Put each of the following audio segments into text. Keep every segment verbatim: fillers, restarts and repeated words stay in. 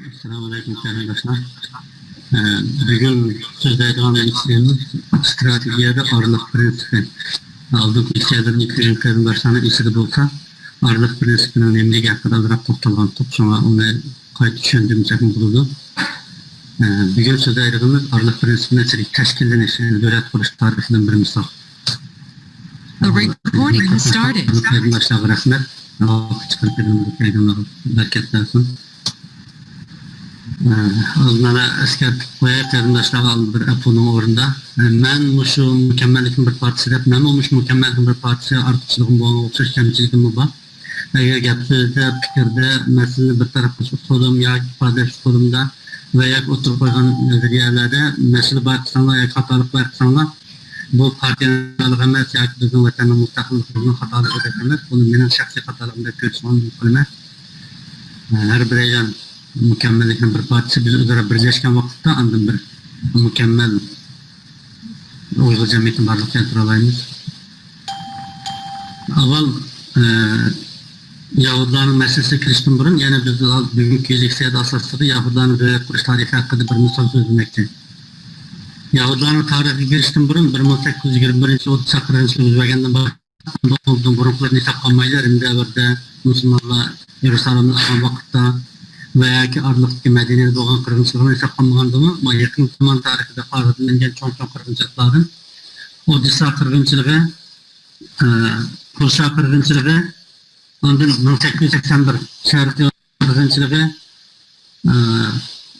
ئەسسالامۇ ئەلەيكۇم، قېرىنداشلار. ئە، بۈگۈن سۆزلەيدىغان مەسىلىمىز ئىستراتېگىيەدە ئارىلىق پىرىنسىپى. ئالدىنقى لېكسىيەلەرنى كۆرگەن قېرىنداشلارنىڭ ئېسىدە بولسا، ئارىلىق پىرىنسىپىنىڭ نېمىلىكى ھەققىدە ئازراق توختالغانتۇق، شۇڭا ئۇنى قايتا چۈشەندۈرمىسەكمۇ بولىدۇ. ئە، بۈگۈن سۆزلەيدىغىنىمىز ئارىلىق پىرىنسىپىنىڭ ئىچىدىكى تەشكىللىنىش، يەنى دۆلەت قۇرۇش تارىخىدىن بىر مىسال. The recording has started. قېرىنداشلارغا رەھمەت. ۋاقىت چىقىرىپ بەرگەنلىكىڭلارغا بەرىكەت بەرسۇن. ئە، ئازمانا ئەسكەرتىپ قوياي، قېرىنداشلارغا ئالدى بىر ئەپۇنىڭ ئورنىدا. ئە، مەن مۇشۇ مۇكەممەللىكنىڭ بىر پارچىسى دەپ، مەنمۇ مۇشۇ مۇكەممەللىكنىڭ بىر پارچىسى، ئارتۇقچىلىقىم بولغان ئوخشاش كەمچىلىكىممۇ بار. ئەگەر گەپ سۆزدە، پىكىردە، مەسىلىنى بىر تەرەپ قىلىش ئۇسۇلۇم ياكى ئىپادىلەش ئۇسۇلۇمدا ۋە ياكى ئوتتۇرىغا قويغان نەزەرىيەلەردە مەسىلە بايقىساڭلار ياكى خاتالىق بايقىساڭلار، بۇ پارتىيەنىڭ خاتالىقى ئەمەس ياكى بىزنىڭ ۋەتەننىڭ مۇستەقىللىقىمىزنىڭ خاتالىقى دەپ ئەمەس، بۇنى مېنىڭ شەخسىي خاتالىقىم دەپ كۆرۈشۈڭلارنى ئۈمىد قىلىمەن. ھەر بىرەيلەن مۇكەممەللىكنىڭ بىر پارچىسى، بىز ئۆزئارا بىرلەشكەن ۋاقىتتا ئاندىن بىر مۇكەممەل ئۇيغۇر جەمئىيىتىنى بارلىققا كەلتۈرەلەيمىز. ئاۋۋال، ئە، يەھۇدىيلارنىڭ مەسىلىسىگە كىرىشتىن بۇرۇن، يەنە بىز بۈگۈنكى لېكسىيەدە ئاساسلىقى يەھۇدىيلارنىڭ دۆلەت قۇرۇش تارىخى ھەققىدە بىر مىسال سۆزلىمەكچى. يەھۇدىيلارنىڭ تارىخىغا كىرىشتىن ببۇرۇن، بىر مىڭ سەككىز يۈز يىگىرمە بىرىنچى يىل ئودېسسا قىرغىنچىلىقى يۈز بەرگەندىن باشلاپ، بۇنىڭدىن بۇرۇنقىلىرىنى ھېسابقا ئالمايلى، رىمدە دەۋرىدە مۇسۇلمانلار يېرۇسالىمنى ئالغان ۋاقىتتا ۋە ياكى ئارىلىقتىكى مەدەنىيەتتە بولغان قىرغىنچىلىقلارنى ھېسابقا ئالمىغاندىمۇ، ما يېقىن زامان تارىخىدا خاتىرىلەنگەن چوڭ-چوڭ قىرغىنچىلىقلاردىن ئودېسسا قىرغىنچىلىقى، ئە، پولشا قىرغىنچىلىقى، ئاندىن مىڭ سەككىز يۈز سەكسەن بىر شەرقىي قىرغىنچىلىقى، ئە،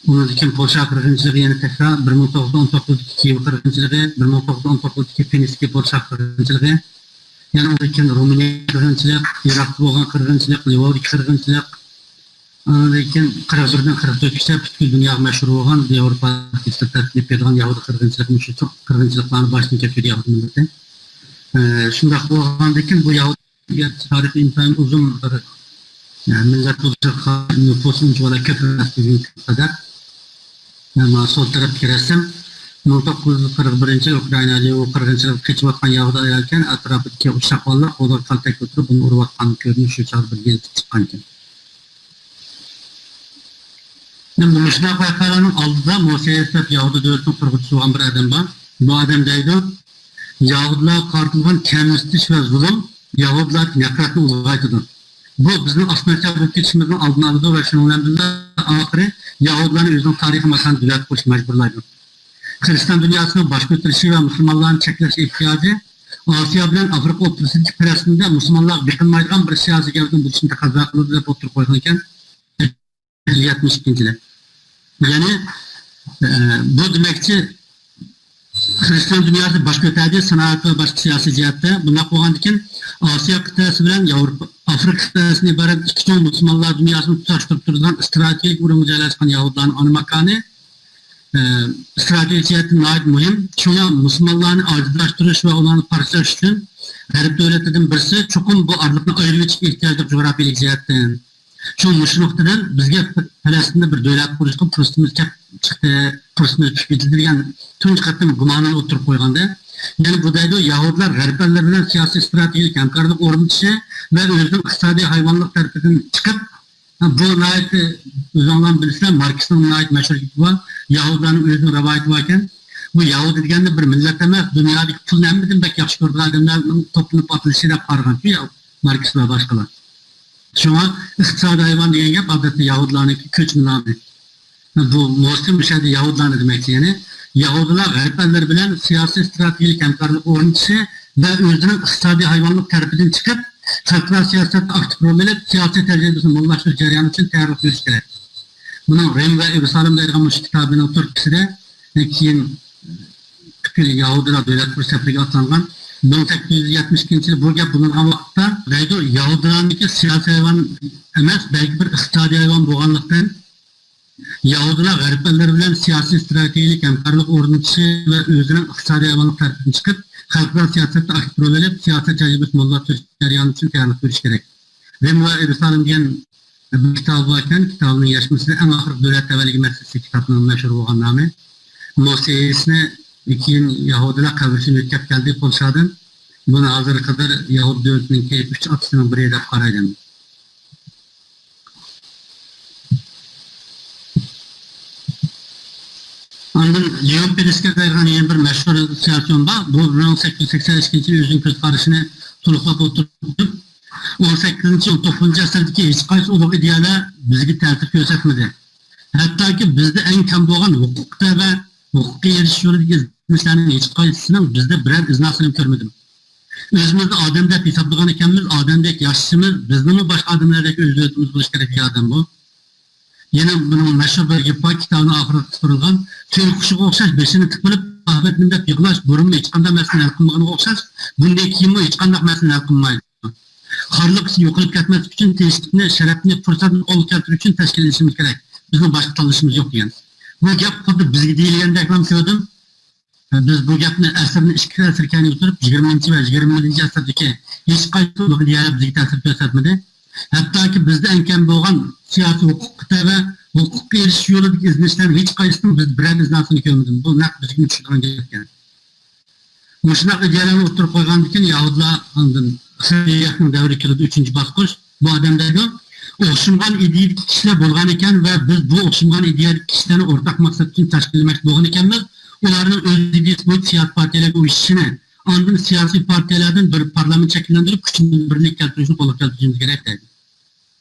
ئۇنىڭدىن كېيىن پولشا قىرغىنچىلىقى يەنە تەكرار، بىر مىڭ توققۇز يۈز ئون توققۇزدىكى كىيېۋ قىرغىنچىلىقى، بىر مىڭ توققۇز يۈز ئون توققۇزدىكى پىنسكى پولشا قىرغىنچىلىقى، يەنە ئۇنىڭدىن كېيىن رومىنىيە قىرغىنچىلىق، ئىراقتا بولغان قىرغىنچىلىق، لىۋودىكى قىرغىنچىلىق، ئاندىن كېيىن قىرىق بىردىن قىرىق تۆتكىچە پۈتكۈل دۇنياغا مەشھۇر بولغان، ياۋروپا تەرەپتىن بېرىدىغان يەھۇدىي قىرغىنچىلىقى، مۇشۇ قىرغىنچىلىقلارنى باشتىن كەچۈردى يەھۇدىي مىللىتى. ئە، شۇنداق بولغاندىن كېيىن بۇ يەھۇدىي تارىخى ئىنتايىن ئۇزۇن بىر، ئە، مىللەت بولۇشىغا نوپۇسى ئۇنچىۋالا كۆپ ئەمەس بۈگۈنكى قەدەر. مانا سول تەرەپتىكى رەسىم، مىڭ توققۇز يۈز قىرىق بىرىنچى يىل ئۇكرائىنادا يەھۇدىي قىرغىنچىلىقى قېچىۋاتقان يەھۇدىي ئايالكەن، ئەتراپىدىكى ئۇششاق بالىلار قولىغا كالتەك كۆتۈرۈپ ئۇنى ئۇرۇۋاتقان كۆرۈنۈش شۇ چاغدا بىر يىلتىپ چىققانىكەن. ئەمدى مۇشۇنداق ۋەقەلەرنىڭ ئالدىدا موسېس دەپ يەھۇدىي دۆلىتىنىڭ قۇرغۇچىسى بولغان بىر ئادەم بار. بۇ ئادەم دەيدۇ، يەھۇدىيلارغا قارىتىلغان كەمسىتىش ۋە زۇلۇم يەھۇدىيلاردىكى نەپرەتنى ئۇلغايتىدۇ. بۇ بىزنىڭ ئاسمانچە بولۇپ كېتىشىمىزنىڭ ئالدىنى ئالىدۇ ۋە شۇنىڭ بىلەن بىللە ئاخىرى يەھۇدىيلارنى ئۆزىنىڭ تارىخىي ماكانىدا دۆلەت قۇرۇشقا مەجبۇرلايدۇ. خىرىستىيان دۇنياسىنىڭ باش كۆتۈرۈشى ۋە مۇسۇلمانلارنى چەكلەش ئېھتىياجى ئاسىيا بىلەن ئافرىقا ئوتتۇرىسىدىكى پەلەستىندە مۇسۇلمانلارغا بېقىنمايدىغان بىر سىياسىي گەۋدىنىڭ بولۇشىنى تەقەززا قىلىدۇ، دەپ ئوتتۇرىغا قويغانىكەن. يەتمىش ئىككىنچى يىلى. يەنى، ئە، بۇ دېمەكچى، خىرىستىيان دۇنياسى باش كۆتەردى، سانائەت ۋە باشقا سىياسىي جەھەتتە. بۇنداق بولغاندىكىن، ئاسىيا قىتئەسى بىلەن ياۋروپا، ئافرىقا قىتئەسىدىن ئىبارەت ئىككى چوڭ مۇسۇلمانلار دۇنياسىنى تۇتاشتۇرۇپ تۇرىدىغان ئىستراتېگىك ئورۇنغا جايلاشقان يەھۇدىيلارنىڭ ئانا ماكانى، ئە، ئىستراتېگىك جەھەتتىن ناھايىتى مۇھىم. شۇڭا مۇسۇلمانلارنى ئاجىزلاشتۇرۇش ۋە ئۇلارنى پارچىلاش ئۈچۈن غەرب دۆلەتلىرىدىن بىرسى چوقۇم بۇ ئارىلىقنى ئايرىۋېتىشكە ئېھتىياجلىق جۇغراپىيەلىك جەھەتتىن. شۇ، مۇشۇ نۇقتىدىن بىزگە پەلەستىندە بىر دۆلەت قۇرۇشقا پۇرسىتىمىز كەپ چىقتى، پۇرسىتىمىز چۈشۈپ كېتىدۇ دېگەن تۇنجى قېتىم گۇمانىنى ئوتتۇرىغا قويغانىدى. يەنى بۇ دەيدۇ، يەھۇدىيلار غەرب ئەللىرى بىلەن سىياسىي ئىستراتېگىيەلىك ھەمكارلىق ئورنىتىشى ۋە ئۆزىنىڭ ئىقتىسادىي ھايۋانلىق تەرىپىدىن چىقىپ، بۇ ناھايىتى ئۆزۈڭلار بىلىسىلەر، ماركسنىڭ ناھايىتى مەشھۇر گېپى بار، يەھۇدىيلارنىڭ ئۆزىنىڭ رىۋايىتى باركەن. بۇ يەھۇدىي دېگەننى بىر مىللەت ئەمەس، دۇنيادىكى پۇلنى ھەممىدىن بەك ياخشى كۆرىدىغان ئادەملەرنىڭ توپلىنىپ ئاتىلىشى دەپ قارىغان شۇ ماركس ۋە باشقىلار. شۇڭا ئىقتىسادىي ھايۋان دېگەن گەپ ئادەتتە يەھۇدىيلارنىڭكى كۆچمە نامى. بۇ موسى مۇشۇ يەردە يەھۇدىيلارنى دېمەكچى، يەنى يەھۇدىيلار غەرب ئەللىرى بىلەن سىياسىي ئىستراتېگىيەلىك ھەمكارلىق ئورنىتىشى ۋە ئۆزىنىڭ ئىقتىسادىي ھايۋانلىق تەرىپىدىن چىقىپ، خەلقئارا سىياسەتتە ئاكتىپ رول ئېلىپ، سىياسىي تەجرىبىسىنى موللاشتۇرۇش جەريانى ئۈچۈن تەييارلىق كۆرۈشى كېرەك. بۇنىڭ رىم ۋە يېرۇسالىم دەيدىغان مۇشۇ كىتابىنىڭ تۈرتكىسىدە، كېيىن پۈتكۈل يەھۇدىيلار دۆلەت قۇرۇش سەپىرىگە ئاتلانغان. مىڭ سەككىز يۈز يەتمىش ئىككىنچى يىلى بۇ گەپ بولۇنغان ۋاقىتتا، دەيدۇ، يەھۇدىيلارنىڭكى سىياسىي ھايۋان ئەمەس، بەلكى بىر ئىقتىسادىي ھايۋان بولغانلىقتىن، يەھۇدىيلار غەرب ئەللىرى بىلەن سىياسىي ئىستراتېگىيەلىك ھەمكارلىق ئورنىتىشى ۋە ئۆزىنىڭ ئىقتىسادىي ھايۋانلىق تەرىپىدىن چىقىپ، خەلقئارا سىياسەتتە ئاكتىپ رول ئېلىپ، سىياسەت تەجرىبىسىنى موللاشتۇرۇش جەريانى ئۈچۈن تەييارلىق كۆرۈشى كېرەك. رىم ۋە يېرۇسالىم دېگەن بىر كىتابى باركەن، كىتابىنىڭ يەشمىسىدە ئەڭ ئاخىرقى دۆلەت تەۋەلىكى مەسىلىسى كىتابنىڭ مەشھۇر بولغان نامى. موسېسنى كېيىن يەھۇدىيلار قەبرىسىنى يۆتكەپ كەلدى پولشادىن. بۇنى ھازىرغا قەدەر يەھۇدىي دۆلىتىنىڭكى ئۈچ ئاتىسىنىڭ بىرى دەپ قارايدۇ. ئاندىن لېئون پېرېسكىر دەيدىغان يەنە بىر مەشھۇر سىياسىيون بار. بۇ بىر مىڭ سەككىز يۈز سەكسەن ئىككىنچى يىلى ئۆزىنىڭ كۆز قارىشىنى تولۇقلاپ ئولتۇرۇپ، ئون سەككىزىنچى، ئون توققۇزىنچى ئەسىردىكى ھېچقايسى ئۇلۇغ ئىدىيەلەر بىزگە تەسىر كۆرسەتمىدى. ھەتتاكى بىزدە ئەڭ كەم بولغان ھوقۇقتا ۋە ھوقۇققا ئېرىشىش يولىدىكى ئىزدىنىشلەرنىڭ ھېچقايسىسىنىڭ بىزدە بىرەر ئىزناسىنى كۆرمىدىم. ئۆزىمىزنى ئادەم دەپ ھېسابلىغان ئىكەنمىز، ئادەمدەك ياشىشىمىز، بىزنىڭمۇ باشقا ئادەملەردەك ئۆز دۆلىتىمىز بولۇشى كېرەك دېگەن ئادەم بۇ. يەنە بۇنىڭ مەشھۇر بىر گېپى بار، كىتابنىڭ ئاخىرىدا قىستۇرۇلغان، تۆگە قۇشىغا ئوخشاش بېشىنى تىقىۋېلىپ، ئاپەتنى دەپ يىغلاش بۇرۇنمۇ ھېچقانداق مەسىلىنى ھەل قىلمىغىنىغا ئوخشاش، بۇندىن كېيىنمۇ ھېچقانداق مەسىلىنى ھەل قىلمايدۇ. خارلىق يوقىلىپ كەتمەسلىك ئۈچۈن تىنچلىقنى، شەرەپنى، پۇرسەتنى قولغا كەلتۈرۈش ئۈچۈن تەشكىللىنىشىمىز كېرەك. بىزنىڭ باشقا تاللىشىمىز يوق دېگەن. بۇ گەپ خۇددى بىزگە دېيىلگەندەكلا كۆردۈم. بىز بۇ گەپنى ئەسىرنى ئىككى ئەسىر كەينىگە سۈرۈپ، يىگىرمىنچى ۋە يىگىرمە بىرىنچى ئەسىردىكى ھېچقايسى ئۇلۇغ ئىدىيەلەر بىزگە تەسىر كۆرسەتمىدى. ھەتتاكى بىزدە ئەڭ كەم بولغان سىياسىي ھوقۇق قىتئە ۋە ھوقۇققا ئېرىشىش يولىدىكى ئىزدىنىشلەرنىڭ ھېچقايسىسىنىڭ بىزدە بىرەر ئىزناسىنى كۆرمىدىم. بۇ نەق بىزگىمۇ چۈشىدىغان گەپكەن. مۇشۇنداق ئىدىيەلەرنى ئوتتۇرىغا قويغاندىن كېيىن يەھۇدىيلار ئاندىن خىزقىيەنىڭ دەۋرى كېلىدۇ، ئۈچىنچى باسقۇچ. بۇ ئادەم دەيدۇ، ئوخشىمىغان ئىدىيەدىكى كىشىلەر بولغان ئىكەن ۋە بىز بۇ ئوخشىمىغان ئىدىيەدىكى كىشىلەرنى ئورتاق مەقسەت ئۈچۈن تەشكىللىمەكچى بولغان ئىكەنمىز. ئۇلارنىڭ ئۆز ئىدىيەسى بويىچە سىياسىي پارتىيەلەرگە ئۇيۇشۇشىنى، ئاندىن سىياسىي پارتىيەلەردىن بىر پارلامېنت شەكىللەندۈرۈپ، كۈچىنى بىرلىككە كەلتۈرۈشنى قولغا كەلتۈرۈشىمىز كېرەك دەيدۇ.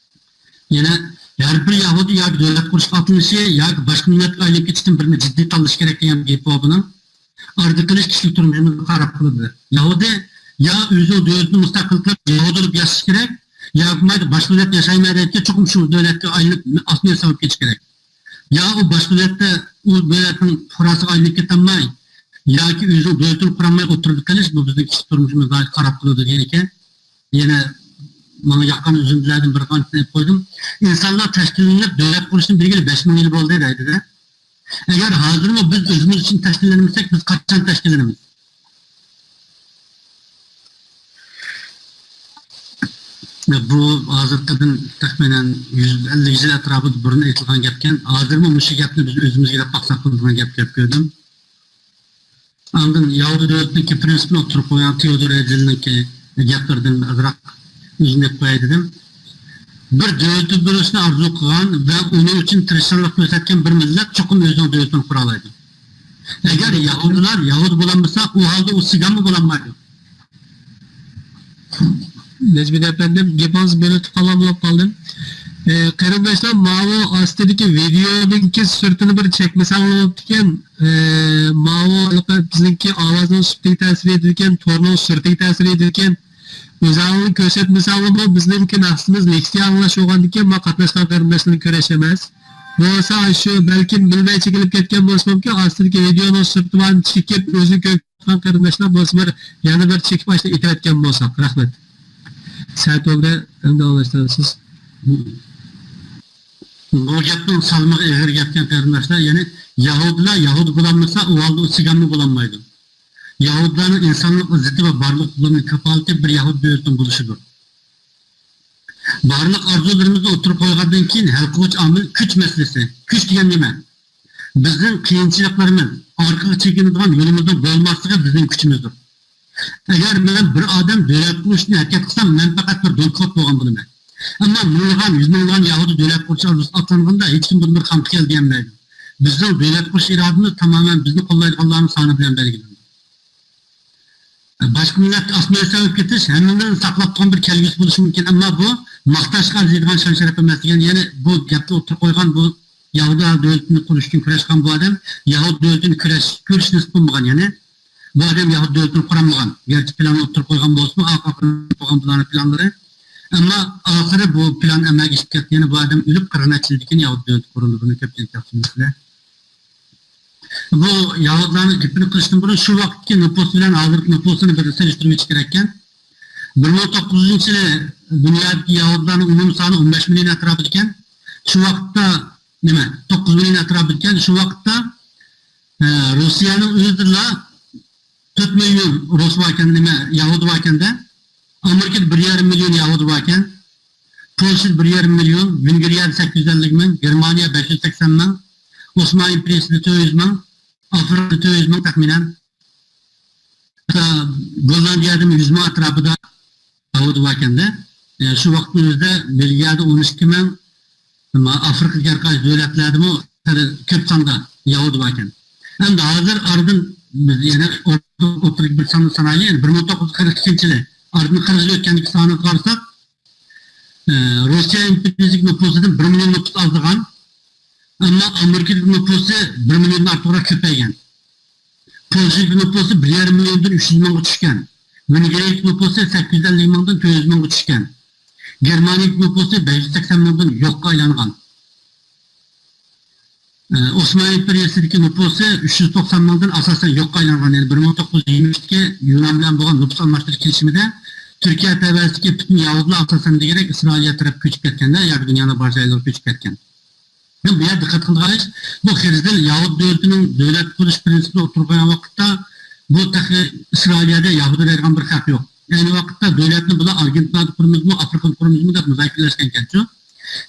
يەنە ھەر بىر يەھۇدىي ياكى دۆلەت قۇرۇشقا ئاتلىنىشى ياكى باشقا مىللەتكە ئايلىنىپ كېتىشتىن بىرنى جىددىي تاللىشى كېرەك دېگەن گېپى بار بۇنىڭ. ئارىدا قېلىش كىشىلىك تۇرمۇشىمىزغا قاراپ قىلىدۇ. يەھۇدىي يا ئۆزىنىڭ دۆلىتىنى مۇستەقىل قىلىپ، يەھۇدىي بولۇپ ياشاش كېرەك، يا بولمايدۇ، باشقا دۆلەتتە ياشايمەن دەيدىكەن، چوقۇم شۇ دۆلەتكە ئايلىنىپ، ئاسسىمىلياتسىيە بولۇپ كېتىش كېرەك. يا ئۇ باشقا دۆلەتتە، ئۇ دۆلەتنىڭ پۇقراسىغا ئايلىنىپ كېتەلمەي، ياكى ئۆزىنىڭ دۆلىتىنى قۇرالماي ئوتتۇرىدا قېلىش، بۇ بىزنىڭ كىشىلىك تۇرمۇشىمىزغا قاراپ قىلىدۇ دېگەن ئىكەن. يەنە ماڭا ياققان ئۈزۈندىلەردىن بىر قانچىسىنى ئېلىپ قويدۇم. ئىنسانلار تەشكىللىنىپ دۆلەت قۇرۇشنى بىلگىلى بەش مىڭ يىل بولدى دەيدۇ-دە. ئەگەر ھازىرمۇ بىز ئۆزىمىز ئۈچۈن تەشكىللەنمىسەك، بىز قاچان تەشكىللىنىمىز؟ بۇ ھازىرقىدىن تەخمىنەن يۈز ئەللىك يىل ئەتراپىدا بۇرۇن ئېيتىلغان گەپكەن. ھازىرمۇ مۇشۇ گەپنى بىز ئۆزىمىزگە دەپ باقساق بولىدىغان گەپ، گەپ كۆردۈم. ئاندىن يەھۇدىي دۆلىتىنىڭكى پرىنسىپىنى ئوتتۇرىغا قويغان تېئودور ھېرتزېلنىڭكى گەپلىرىدىن ئازراق ئۈزۈندە ئېلىپ قوياي دېدىم. بىر دۆلىتى بولۇشنى ئارزۇ قىلغان ۋە ئۇنىڭ ئۈچۈن تىرىشچانلىق كۆرسەتكەن بىر مىللەت چوقۇم ئۆزىنىڭ دۆلىتىنى قۇرالايدۇ. ئەگەر يەھۇدىيلار يەھۇدىي بولالمىسا، ئۇ ھالدا ئۇ سىگانمۇ بولالمايدۇ. نەجمىدىن ئەپەندىم، گېپىڭىزنى بۆلۈۋېتىپ قالغان بولۇپ قالدىم. ئى، قېرىنداشلار، ماۋۇ ئاستىدىكى ۋىدېئونىڭكى سۈرىتىنى بىر چەكمىسەڭلار بوپتىكەن. ئى، ماۋۇ ھېلىقى بىزنىڭكى ئاۋازنىڭ سۈپىتىگە تەسىر يېتىدىكەن، تورنىڭ سۈرىتىگە تەسىر يېتىدىكەن. ئۆزەڭلارنى كۆرسەتمىسەڭلارمۇ، بىزنىڭكى مەقسىتىمىز لېكسىيە ئاڭلاش بولغاندىكىن، ما قاتناشقان قېرىنداشلارنى كۆرۈش ئەمەس. بولسا شۇ بەلكىم بىلمەي چېكىنىپ كەتكەن بولسا مۇمكىن، ئاستىدىكى ۋىدېئونىڭ سۈرىتى بار چېكىپ، ئۆزىنى كۆرۈپ قېرىنداشلار بولسا بىر، يەنە بىر چېكىپ ئاشۇنداق ئېتىۋەتكەن بولساق. رەھمەت. سەت بولدى، ئەمدى ئاڭلاشتۇرىسىز. بۇ گەپنىڭ سالمىقى ئېغىر گەپكەن قېرىنداشلار. يەنى يەھۇدىيلار يەھۇدىي بولالمىسا، ئۇ ھالدا ئۇ سىگانمۇ بولالمايدۇ. يەھۇدىيلارنىڭ ئىنسانلىق ئىززىتى ۋە بارلىق قۇرۇلۇشىنىڭ كاپالىتى بىر يەھۇدىي دۆلىتىنىڭ بولۇشىدۇر. بارلىق ئارزۇلىرىمىزنى ئوتتۇرىغا قويغاندىن كېيىن ھەل قىلغۇچ ئامىل كۈچ مەسىلىسى. كۈچ دېگەن نېمە؟ بىزنىڭ قىيىنچىلىقلىرىمىز، ئارقىغا چېكىنىدىغان يولىمىزنىڭ بولماسلىقى بىزنىڭ كۈچىمىزدۇر. ئەگەر مەن بىر ئادەم دۆلەت قۇرۇشنى ھەرىكەت قىلسام، مەن پەقەت بىر دونكىخوت بولغان بولىمەن. ئەمما مىڭلىغان، يۈز مىڭلىغان يەھۇدىي دۆلەت قۇرۇش ئارزۇسىغا ئاتلانغاندا، ھېچكىم بۇنى بىر خام خىيال دېيەلمەيدۇ. بىزنىڭ دۆلەت قۇرۇش ئىرادىمىز تامامەن بىزنى قوللايدىغانلارنىڭ سانى بىلەن بەلگىلىنىدۇ. باشقا مىللەتكە ئاسسىمىلياتسىيە بولۇپ كېتىش ھەممىمىزنى ساقلاپ تۇرغان بىر كەلگۈسى بولۇشى مۇمكىن، ئەمما بۇ ماختاشقا ئەرزىيدىغان شان-شەرەپ ئەمەس دېگەن، يەنى بۇ گەپنى ئوتتۇرىغا قويغان، بۇ يەھۇدىي دۆلىتىنى قۇرۇش ئۈچۈن كۈرەش قىلغان بۇ ئادەم يەھۇدىي دۆلىتىنى كۈرەش، كۈرۈش نېسىپ بولمىغان، يەنى بۇ ئادەم يەھۇدىي دۆلىتىنى قۇرالمىغان. گەرچە پىلاننى ئوتتۇرىغا قويغان بولسىمۇ، ئاخىرى قۇرغان پىلانى، پىلانلىرى. ئەمما ئاخىرى بۇ پىلان ئەمەلگە ئېشىپ كەتتى. يەنى بۇ ئادەم ئۆلۈپ قىرىق نەچچە يىلدىن كېيىن يەھۇدىي دۆلىتى قۇرۇلدى. بۇنى كۆپچىلىك ياخشى بىلىسىلەر. بۇ يەھۇدىيلارنىڭ گېپىنى قىلىشتىن بۇرۇن شۇ ۋاقىتتىكى نوپۇس بىلەن ھازىرقى نوپۇسىنى بىر سېلىشتۇرۇپ ئۆتۈش كېرەككەن. بىر مىڭ توققۇز يۈزىنچى يىلى دۇنيادىكى يەھۇدىيلارنىڭ ئومۇمىي سانى ئون بەش مىليون ئەتراپىدىكەن. شۇ ۋاقىتتا، نېمە، توققۇز مىليون ئەتراپىدىكەن. شۇ ۋاقىتتا، ئە، روسىيەنىڭ ئۆزىدىلا تۆت مىليون رۇس باركەن، نېمە، يەھۇدىي باركەندە. ئامېرىكىدا بىر يېرىم مىليون يەھۇدىي باركەن. پولشىدا بىر يېرىم مىليون، ۋېنگرىيەدە سەككىز يۈز ئەللىك مىڭ، گېرمانىيە بەش يۈز سەكسەن مىڭ، ئوسمانلى ئىمپېرىيىسىدە تۆت يۈز مىڭ، ئافرىقىدا تۆت يۈز مىڭ تەخمىنەن. ھەتتا گوللاندىيەدىمۇ يۈز مىڭ ئەتراپىدا يەھۇدىي باركەندە. ئە، شۇ ۋاقىتنىڭ ئۆزىدە بېلگىيەدە ئون ئىككى مىڭ، ئەمما ئافرىقىدىكى ھەر قايسى دۆلەتلەردىمۇ خېلى كۆپ ساندا يەھۇدىي باركەن. ئەمدى ھازىر ئارىدىن بىز يەنە ئوتتۇرىغا بىر ساننى سانايلى. يەنى بىر مىڭ توققۇز يۈز قىرىق ئىككىنچى يىلى ئارىدىن قىرىق يىل ئۆتكەندىكى سانىغا قارىساق، ئە، روسىيە ئىمپېرىيىسىدىكى نوپۇسىدىن بىر مىليون نوپۇس ئازلىغان، ئەمما ئامېرىكىدىكى نوپۇسى بىر مىليوندىن ئارتۇقراق كۆپەيگەن. پولشىدىكى نوپۇسى بىر يېرىم مىليوندىن ئۈچ يۈز مىڭغا چۈشكەن. ۋېنگرىيەدىكى نوپۇسى سەككىز يۈز ئەللىك مىڭدىن تۆت يۈز مىڭغا چۈشكەن. گېرمانىيەدىكى نوپۇسى بەش يۈز سەكسەن مىڭدىن يوققا ئايلانغان. ئوسمان ئىمپېرىيىسىدىكى نوپۇسى ئۈچ يۈز توقسان مىڭدىن ئاساسەن يوققا ئايلانغان. يەنى بىر مىڭ توققۇز يۈز يىگىرمە ئىككى يۇنان بىلەن بولغان نوپۇس ئالماشتۇرۇش كېلىشىمىدە تۈركىيە تەۋەسىدىكى پۈتۈن يەھۇدىيلار ئاساسەن دېگۈدەك ئىسرائىلىيە تەرەپكە كۆچۈپ كەتكەنلەر ياكى دۇنيانىڭ باشقا جايلىرىغا كۆچۈپ كەتكەن. بۇ يەردە دىققەت قىلىدىغان ئىش، بۇ خىرىزىل يەھۇدىي دۆلىتىنىڭ دۆلەت قۇرۇش پىرىنسىپىنى ئوتتۇرىغا قويغان ۋاقىتتا، بۇ تېخى ئىسرائىلىيەدە يەھۇدىي دەيدىغان بىر خەق يوق. ئەينى ۋاقىتتا دۆلەتنى بۇلار ئارگېنتىنادا قۇرىمىزمۇ، ئافرىقىدا قۇرىمىزمۇ دەپ مۇزاكىرىلەشكەنكەنچۇ.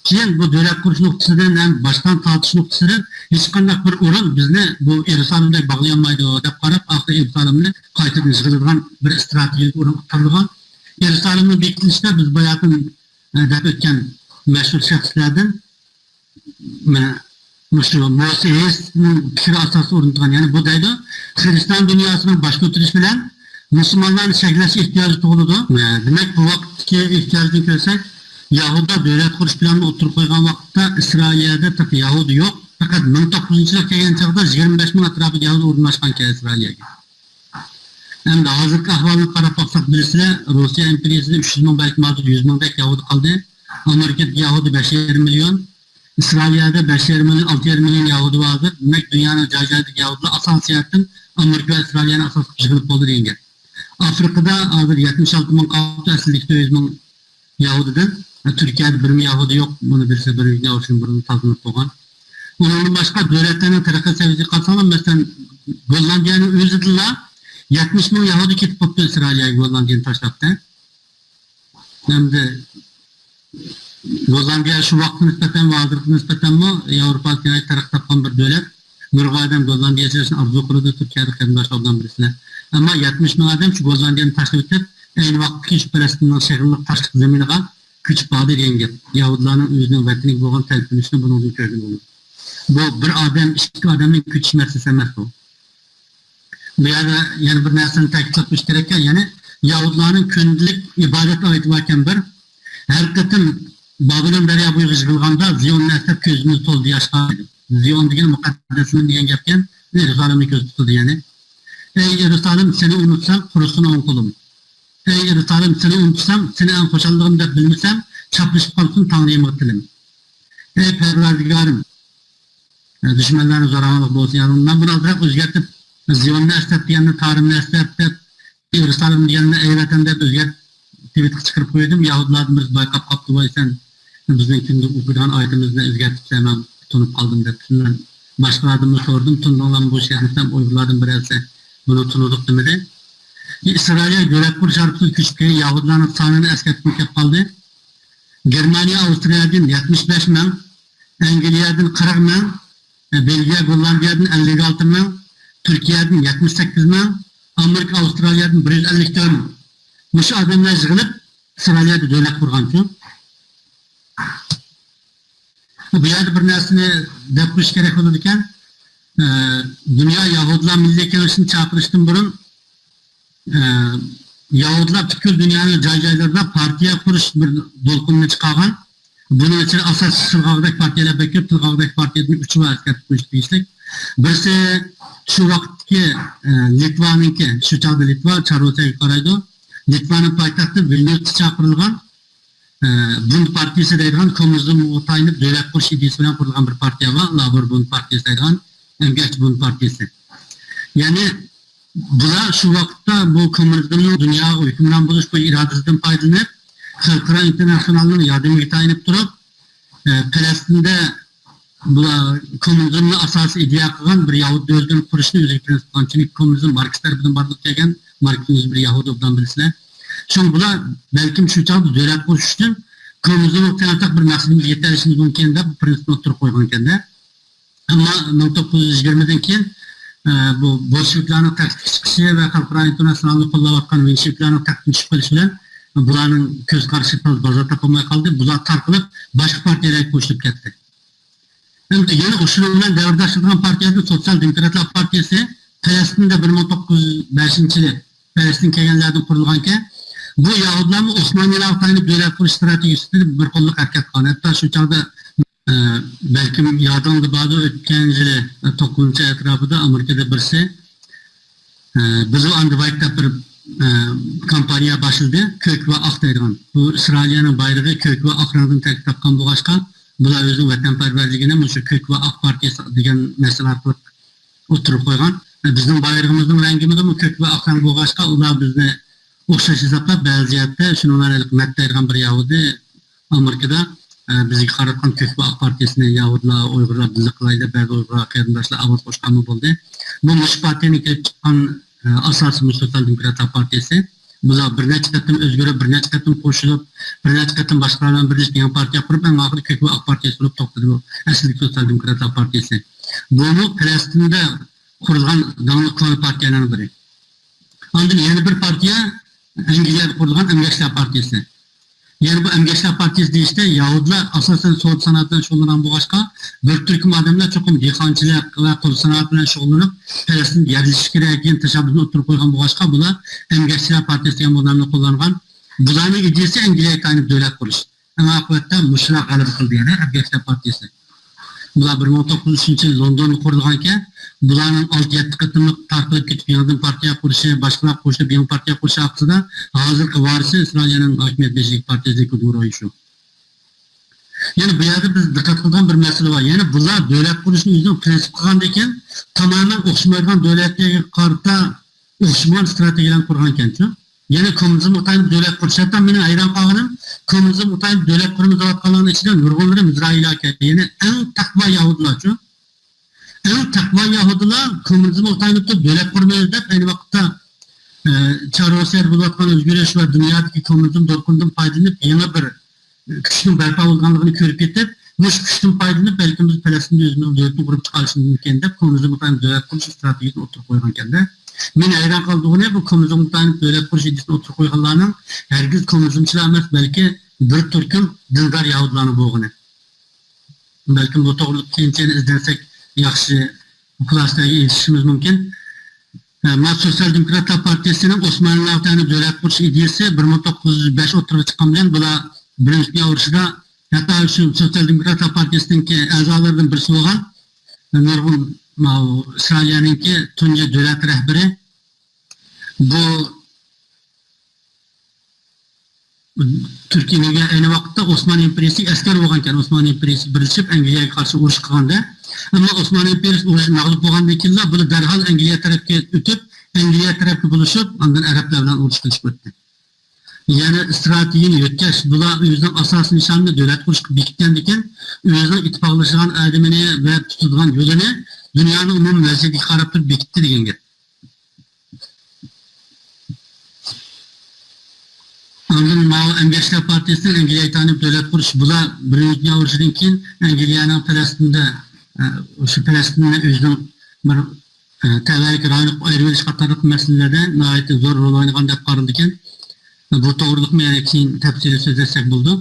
كېيىن بۇ دۆلەت قۇرۇش نۇقتىسىدىن ھەم باشقا تارتىش نۇقتىسىدىن ھېچقانداق بىر ئورۇن بىزنى بۇ يېرۇسالىمدەك باغلىيالمايدۇ دەپ قاراپ، ئاخىرى يېرۇسالىمنى قايتىدىن يىغىدىغان بىر ئىستراتېگىيىلىك ئورۇنغا تاللىغان. يېرۇسالىمنىڭ بېكىتىلىشىدە بىز باياتىن، ئە، دەپ ئۆتكەن مەشھۇر شەخسلەردىن مانا مۇشۇ موسى ھېسنىڭ پىكرى ئاساسىدا ئورنىتىلغان. يەنى بۇ دەيدۇ، خىرىستىيان دۇنياسىنىڭ باش كۆتۈرۈشى بىلەن مۇسۇلمانلارنى چەكلەش ئېھتىياجى تۇغۇلىدۇ. دېمەك، بۇ ۋاقىتتىكى ئېھتىياجنى كۆرسەك، يەھۇدىيلار دۆلەت قۇرۇش پىلانىنى ئوتتۇرىغا قويغان ۋاقىتتا ئىسرائىلىيەدە تېخى يەھۇدىي يوق. پەقەت مىڭ توققۇز يۈزىنچى يىلغا كەلگەن چاغدا يىگىرمە بەش مىڭ ئەتراپىدا يەھۇدىي ئورۇنلاشقانكەن ئىسرائىلىيەگە. ئەمدى ھازىرقى ئەھۋالنى قاراپ باقساق بىلىسىلەر، روسىيە ئىمپېرىيىسىدە ئۈچ يۈز مىڭ، بەلكىم ھازىر يۈز مىڭدەك يەھۇدىي قالدى. ئامېرىكىدىكى يەھۇدىي بەش يېرىم مىليون، ئىسرائىلىيەدە بەش يېرىم مىليون، ئالتە يېرىم مىليون يەھۇدىي بار ھازىر. دېمەك، دۇنيانىڭ جاي-جايىدىكى يەھۇدىيلار ئاساسىي جەھەتتىن ئامېرىكا ۋە ئىسرائىلىيەنى ئاساس قىلىپ يىغىلىپ بولدى دېگەن گەپ. ئافرىقىدا ھازىر يەتمىش ئالتە مىڭ قالدى، ئەسلىدىكى تۆت يۈز مىڭ يەھۇدىيدىن. تۈركىيەدە بىرمۇ يەھۇدىي يوق. بۇنى بىلسە، بىر يەھۇدىي بۇرۇن تازىلىنىپ بولغان. ئۇنىڭدىن باشقا دۆلەتلەرنىڭ تەرەققىي سەۋىيەسىگە قارىساڭلار، مەسىلەن، گوللاندىيەنىڭ ئۆزىدىلا يەتمىش مىڭ يەھۇدىي كېتىپ بوپتۇ ئىسرائىلىيەگە، گوللاندىيەنى تاشلاپتۇ. ئەمدى گوللاندىيە شۇ ۋاقىتقا نىسبەتەن ۋە ھازىرقىغا نىسبەتەنمۇ ياۋروپادا ناھايىتى تەرەققىي تاپقان بىر دۆلەت. نۇرغۇن ئادەم گوللاندىيەگە چېلىشنى ئارزۇ قىلىدۇ، تۈركىيەدە قېرىنداشلار بىلەن بىرسىلەر. ئەمما يەتمىش مىڭ ئادەم شۇ گوللاندىيەنى تاشلاپ ئۆتۈپ، ئەينى ۋاقىتتىكى شۇ پەلەستىننىڭ شېغىللىق تاشلىق زېمىنىغا كۆچۈپ باردى دېگەن گەپ. يەھۇدىيلارنىڭ ئۆزىنىڭ ۋەتىنىگە بولغان تەلپۈنۈشىنى بۇنىڭدىن كۆرگىلى بولىدۇ. بۇ بىر ئادەم، ئىككى ئادەمنىڭ كۆچۈش مەسىلىسى ئەمەس بۇ. بۇ يەردە يەنە بىر نەرسىنى تەكىتلەپ ئۆتۈش كېرەككەن، يەنى يەھۇدىيلارنىڭ كۈندىلىك ئىبادەت ئادىتى باركەن بىر، ھەر قېتىم بابىلون دەريا بويىغا يىغىلغاندا زىيوننى ئەسلەپ كۆزىمىز تولدى ياشقا. زىيون دېگەن مۇقەددەس زېمىن دېگەن گەپكەن، يېرۇسالىمنى كۆزدە تۇتىدۇ يەنى. ئەي يېرۇسالىم، سېنى ئۇنتۇسام، قۇرۇسۇن ئوڭ قولۇم. ئەي يېرۇسالىم، سېنى ئۇنتۇسام، سېنى ئەڭ خۇشاللىقىم دەپ بىلمىسەم، چاپلىشىپ قالسۇن تەڭرىمغا تىلىم. ئەي پەرۋەردىگارىم، دۈشمەنلەرنىڭ زوراۋانلىقى بولسۇن. يەنى مەن بۇنى ئازراق ئۆزگەرتىپ، زىيوننى ئەسلەپ دېگەننى تارىمنى ئەسلەپ دەپ، يېرۇسالىم دېگەننى ئەي ۋەتەن دەپ ئۆزگەرتىپ، تىۋىتقا چىقىرىپ قويدۇم. يەھۇدىيلاردىن بىرسى بايقاپ قاپتۇ، ۋاي سەن بىزنىڭ كۈندە ئوقۇيدىغان ئايىتىمىزنى ئۆزگەرتىپسەن، مەن تونۇپ قالدىم دەپ. مەن باشقىلاردىنمۇ سورىدىم، تونۇدۇڭلارمۇ بۇ شېئىرنى دېسەم، ئۇيغۇرلاردىن بىرەرسى بۇنى تونۇدۇق دېمىدى. ئىسرائىلىيە دۆلەت قۇرۇش ھارپىسىغا كۆچۈپ كەلگەن يەھۇدىيلارنىڭ سانىنى ئەسكەرتكۈم كەپ قالدى. گېرمانىيە ئاۋسترىيەدىن يەتمىش بەش مىڭ، ئەنگلىيەدىن قىرىق مىڭ، بېلگىيە، گوللاندىيەدىن ئەللىك ئالتە مىڭ، تۈركىيەدىن يەتمىش سەككىز مىڭ، ئامېرىكا، ئاۋسترالىيەدىن بىر يۈز ئەللىك تۆت مىڭ. مۇشۇ ئادەملەر يىغىلىپ ئىسرائىلىيەدە دۆلەت قۇرغانچۇ. بۇ يەردە بىر نەرسىنى دەپ قويۇش كېرەك بولىدىكەن. ئە، دۇنيا يەھۇدىيلار مىللىي كېڭىشىنى چاقىرىشتىن بۇرۇن، ئە، يەھۇدىيلار پۈتكۈل دۇنيانىڭ جاي-جايلىرىدا پارتىيە قۇرۇش بىر دولقۇنىنى چىقارغان. بۇنىڭ ئىچىدە ئاساسلىق تىلغا ئالغۇدەك پارتىيەلەر بەك كۆپ، تىلغا ئالغۇدەك پارتىيەدىن ئۈچى بار ئەسكەرتىپ قويۇش تېگىشلىك. بىرسى شۇ ۋاقىتتىكى، ئە، لىتۋانىڭكى، شۇ چاغدا لىتۋا چار روسىيەگە قارايدۇ. لىتۋانىڭ پايتەختى ۋىلنيۇستا چاقىرىلغان، ئە، بۇند پارتىيىسى دەيدىغان كوممۇنىزمغا تايىنىپ دۆلەت قۇرۇش ئىدىيىسى بىلەن قۇرۇلغان بىر پارتىيە بار، لابور بۇند پارتىيىسى دەيدىغان، ئەمگەكچى بۇند پارتىيىسى. يەنى بۇلار شۇ ۋاقىتتا بۇ كوممۇنىزمنىڭ دۇنياغا ھۆكۈمران بولۇش بۇ ئىرادىسىدىن پايدىلىنىپ، خەلقئارا ئىنتېرناتسىونالنىڭ ياردىمىگە تايىنىپ تۇرۇپ، ئە، پەلەستىندە بۇلار كوممۇنىزمنى ئاساسىي ئىدىيە قىلغان بىر يەھۇدىي دۆلىتىنى قۇرۇشنى ئۆزىگە پرىنسىپ قىلغان. چۈنكى كوممۇنىزم ماركس تەرىپىدىن بارلىققا كەلگەن، ماركسنىڭ ئۆزى بىر يەھۇدىي، ئوبدان بىلىسىلەر. شۇڭا بۇلار بەلكىم شۇ چاغدا دۆلەت قۇرۇش ئۈچۈن كوممۇنىزمغا تايانساق بىر مەقسىتىمىزگە يېتەلىشىمىز مۇمكىن دەپ بۇ پرىنسىپنى ئوتتۇرىغا قويغان ئىكەن-دە. ئەمما مىڭ توققۇز يۈز يىگىرمىدىن كېيىن، ئە، بۇ بولشېۋىكلارنىڭ تەختكە چىقىشى ۋە خەلقئارا ئىنتېرناتسىونالنى قوللاۋاتقان مېنشېۋىكلارنىڭ تەختتىن چۈشۈپ قېلىشى بىلەن بۇلارنىڭ كۆز قارىشى بازار تاپالماي قالدى. بۇلار تارقىلىپ باشقا پارتىيەلەرگە قوشۇلۇپ كەتتى. ئەمدى يەنە ئۇ شۇنىڭ بىلەن دەۋرداشلىشىدىغان پارتىيەدىن سوتسىيال دېموكراتلار پارتىيەسى پەلەستىندە بىر مىڭ توققۇز يۈز بەشىنچى يىلى پەلەستىن كەلگەنلەردىن قۇرۇلغانكەن، بۇ يەھۇدىيلارمۇ ئوسمانىيلارغا تايىنىپ دۆلەت قۇرۇش ئىستراتېگىيىسىدىن بىر قوللۇق ھەرىكەت قىلغان. ھەتتا شۇ چاغدا، ئە، بەلكىم يادىڭىزدا باردۇر، ئۆتكەن يىلى، ئە، توققۇزىنچى ئەتراپىدا ئامېرىكىدا بىرسى، ئە، بىلو ئان دە ۋايت دەپ بىر، ئە، كامپانىيە باشلىدى. كۆك ۋە ئاق دەيدىغان. بۇ ئىسرائىلىيەنىڭ بايرىقى كۆك ۋە ئاق رەڭدىن تەركىب تاپقان بولغاچقا، بۇلار ئۆزىنىڭ ۋەتەنپەرۋەرلىكىنى مۇشۇ كۆك ۋە ئاق پارتىيەسى دېگەن مەسىلە ئارقىلىق ئوتتۇرىغا قويغان. بىزنىڭ بايرىقىمىزنىڭ رەڭگىمۇ كۆك ۋە ئاق رەڭ بولغاچقا، ئۇلار بىزنى ئوخشاش ھېسابلاپ، بەزى جەھەتتە شۇنىڭ بىلەن ھېلىقى مەت دەيدىغان بىر يەھۇدىي ئامېرىكىدا، ئە، بىزگە قاراتقان كۆك ۋە ئاق پارتىيەسىنى يەھۇدىيلار، ئۇيغۇرلار بىللە قىلايلى دەپ، بەزى ئۇيغۇر قېرىنداشلار ئاۋاز قوشقانمۇ بولدى. بۇ مۇشۇ پارتىيەنىڭ كېلىپ چىققان، ئە، ئاساسىي مۇشۇ سوتسىيال دېموكراتلار پارتىيەسى. بۇلار بىر نەچچە قېتىم ئۆزگىرىپ، بىر نەچچە قېتىم قوشۇلۇپ، بىر نەچچە قېتىم باشقىلار بىلەن بىرلىشىپ يېڭى پارتىيە قۇرۇپ، ئەڭ ئاخىرى كۆك ۋە ئاق پارتىيەسى بولۇپ توختىدى بۇ ئەسلىدىكى سوتسىيال دېموكراتلار پارتىيەسى. بۇمۇ پەلەستىندە قۇرۇلغان داڭلىق كونا پارتىيەلەرنىڭ بىرى. ئاندىن يەنە بىر پارتىيە، ئەنگلىيەدە قۇرۇلغان ئەمگەكچىلەر پارتىيەسى. يەنە بۇ ئەمگەكچىلەر پارتىيەسى دېيىشتە يەھۇدىيلار ئاساسەن سودا سانائەت بىلەن شۇغۇللانغان بولغاچقا، بىر تۈركۈم ئادەملەر چوقۇم دېھقانچىلىق ۋە قول سانائەت بىلەن شۇغۇللىنىپ، پەلەستىندە يەرلىشىش كېرەك دېگەن تەشەببۇسنى ئوتتۇرىغا قويغان بولغاچقا، بۇلار ئەمگەكچىلەر پارتىيەسى دېگەن بۇ نامنى قوللانغان. بۇلارنىڭ ئىدىيىسى ئەنگلىيەگە تايىنىپ دۆلەت قۇرۇش. ئەڭ ئاقىۋەتتە مۇشۇلار غەلىبە قىلدى، يەنى ئەمگەكچىلەر پارتىيەسى. بۇلار بىر مىڭ توققۇز يۈز ئۈچىنچى يىلى لوندوندا قۇرۇلغانىكەن. بۇلارنىڭ ئالتە يەتتە قېتىملىق تارقىلىپ كېتىپ، يېڭىدىن پارتىيە قۇرۇشى، باشقىلار قوشۇلۇپ يېڭى پارتىيە قۇرۇشى ئارقىسىدا ھازىرقى ۋارىسى ئىسرائىلىيەنىڭ ھاكىمىيەت بېشىدىكى پارتىيەسى لىكۇد غۇرۇھى شۇ. يەنە بۇ يەردە بىز دىققەت قىلىدىغان بىر مەسىلە بار. يەنە بۇلار دۆلەت قۇرۇشنى ئۆزىنىڭ پىرىنسىپ قىلغاندىكىن، تامامەن ئوخشىمايدىغان دۆلەتلەرگە قارىتا ئوخشىمىغان ئىستراتېگىيەلەرنى قۇرغانكەنچۇ. يەنە كوممۇنىزمغا تايىنىپ دۆلەت قۇرۇش. ھەتتا مېنىڭ ھەيران قالغىنىم، كوممۇنىزمغا تايىنىپ دۆلەت قۇرىمىز دەۋاتقانلارنىڭ ئىچىدە نۇرغۇنلىرى مىزرائىلىيەكەن. يەنى ئەڭ تەقۋا يەھۇدىيلارچۇ. ئەڭ تەقۋا يەھۇدىيلار كوممۇنىزمغا تايىنىپ تۇرۇپ دۆلەت قۇرىمىز دەپ، ئەينى ۋاقىتتا، ئە، چار روسىيەدە بولۇۋاتقان ئۆزگىرىش ۋە دۇنيادىكى كوممۇنىزم دولقۇنىدىن پايدىلىنىپ، يېڭى بىر، ئە، كۈچنىڭ بەرپا بولغانلىقىنى كۆرۈپ يېتىپ، مۇشۇ كۈچتىن پايدىلىنىپ، بەلكىم بىز پەلەستىندە ئۆزىمىزنىڭ دۆلىتىنى قۇرۇپ چىقارىشىمىز مۇمكىن دەپ، كوممۇنىزمغا تايىنىپ دۆلەت قۇرۇش ئىستراتېگىيەسىنى ئوتتۇرىغا قويغانكەن-دە. مېنى ھەيران قالدۇرغىنى، بۇ كوممۇنىزمغا تايىنىپ دۆلەت قۇرۇش ئىدىيەسىنى ئوتتۇرىغا قويغانلارنىڭ ھەرگىز كوممۇنىزمچىلار ئەمەس، بەلكى بىر تۈركۈم دىندار يەھۇدىيلارنىڭ بولغىنى. بەلكىم بۇ توغرىلىق كېيىنچە يەنە ئىزدەنسەك، ياخشى خۇلاسىلەرگە ئېرىشىشىمىز مۇمكىن. ئە، مانا سوتسىيال دېموكراتلار پارتىيەسىنىڭ ئوسمانلىلارغا تەۋە دۆلەت قۇرۇش ئىدىيەسى بىر مىڭ توققۇز يۈز بەش ئوتتۇرىغا چىققان بىلەن، بۇلار بىرىنچى دۇنيا ئۇرۇشىدا، ھەتتا شۇ سوتسىيال دېموكراتلار پارتىيەسىنىڭكى ئەزالىرىدىن بىرسى بولغان نۇرغۇن، ماۋۇ ئىسرائىلىيەنىڭكى تۇنجى دۆلەت رەھبىرى، بۇ تۈركىيەگە ئەينى ۋاقىتتا ئوسمان ئىمپېرىيىسى ئەسكەر بولغانكەن، ئوسمان ئىمپېرىيىسى بىرلىشىپ ئەنگلىيەگە قارشى ئۇرۇش قىلغاندا، ئەمما ئوسمان ئىمپېرىيىسى ئۇرۇشتا مەغلۇپ بولغاندىن كېيىنلا بۇلار دەرھال ئەنگلىيە تەرەپكە ئۆتۈپ، ئەنگلىيە تەرەپكە بولۇشۇپ، ئاندىن ئەرەبلەر بىلەن ئۇرۇش قىلىشقا ئۆتتى. يەنى ئىستراتېگىيىنى يۆتكەش، بۇلار ئۆزىنىڭ ئاساسىي نىشانىنى دۆلەت قۇرۇشقا بېكىتكەندىكىن، ئۆزىنىڭ ئىتتىپاقلىشىدىغان ئادىمىنى ۋە تۇتىدىغان يولىنى دۇنيانىڭ ئومۇمىي ۋەزىيىتىگە قاراپ تۇرۇپ بېكىتتى دېگەن گەپ. ئاندىن ماۋۇ ئەمگەكچىلەر پارتىيىسىنىڭ ئەنگلىيەگە تايىنىپ دۆلەت قۇرۇش، بۇلار بىرىنچى دۇنيا ئۇرۇشىدىن كېيىن ئەنگلىيەنىڭ پەلەستىندە، ئە، شۇ پەلەستىننى ئۆزىنىڭ بىر، ئە، تەۋەلىك رايونلۇق ئايرىۋېلىش قاتارلىق مەسىلىلەردە ناھايىتى زور رول ئوينىغان دەپ قارىلىدىكەن. بۇ توغرىلىقمۇ يەنە كېيىن تەپسىلىي سۆزلەشسەك بولىدۇ.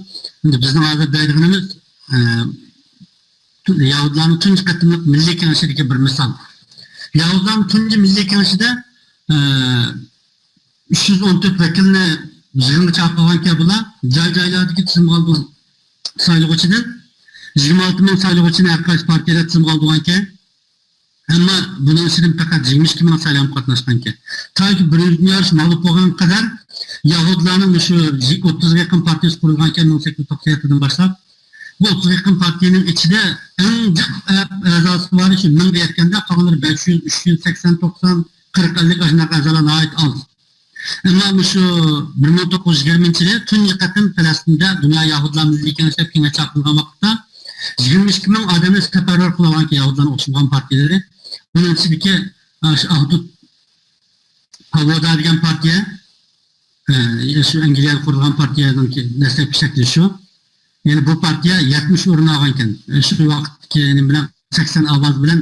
ئەمدى بىزنىڭ ھازىر دەيدىغىنىمىز، ئە، يەھۇدىيلارنىڭ تۇنجى قېتىملىق مىللىي كېڭىشىدىكى بىر مىسال. يەھۇدىيلارنىڭ تۇنجى مىللىي كېڭىشىدە، ئە، ئۈچ يۈز ئون تۆت ۋەكىلنى يىغىنغا چاقىرغانكەن بۇلار. جاي-جايلاردىكى تىزىمغا ئالغان سايلىغۇچىدىن يىگىرمە ئالتە مىڭ سايلىغۇچىنى ھەر قايسى پارتىيەلەر تىزىمغا ئالىدىغانكەن. ئەمما بۇنىڭ ئىچىدىن پەقەت يىگىرمە ئىككى مىڭ سايلام قاتناشقانكەن. تاكى بىرىنچى دۇنيا ئۇرۇشى ماغلۇپ بولغانغا قەدەر يەھۇدىيلارنىڭ مۇشۇ ئوتتۇزغا يېقىن پارتىيەسى قۇرۇلغانكەن، مىڭ سەككىز يۈز توقسەن يەتتىدىن باشلاپ. بۇ ئوتتۇزغا يېقىن پارتىيەنىڭ ئىچىدە ئەڭ جىق ئەزاسى بار شۇ مىڭغا يەتكەندە، قالغانلىرى بەش يۈز، ئۈچ يۈز، سەكسەن، توقسان، قىرىق، ئەللىك ئاشۇنداق ئەزالار ناھايىتى ئاز. ئەمما مۇشۇ بىر مىڭ توققۇز يۈز يىگىرمىنچى يىلى تۇنجى قېتىم پەلەستىندە دۇنيا يەھۇدىيلار مىللىي كېڭىشى دەپ كېڭەش چاقىرىلغان ۋاقىتتا، يىگىرمە ئىككى مىڭ ئادەمنى سەپەرۋەر قىلىۋالغانكەن يەھۇدىيلارنىڭ ئوخشىمىغان پارتىيەلىرى. بۇنىڭ ئىچىدىكى، ئە، شۇ ئاھدۇد پاۋودا دېگەن پارتىيە، ئە، شۇ ئەنگلىيەگە قۇرۇلغان پارتىيەنىڭكى دەسلەپكى شەكلى شۇ. يەنى بۇ پارتىيە يەتمىش ئورۇن ئالغانكەن. شۇ ۋاقىتتىكى نېمە بىلەن سەكسەن ئاۋاز بىلەن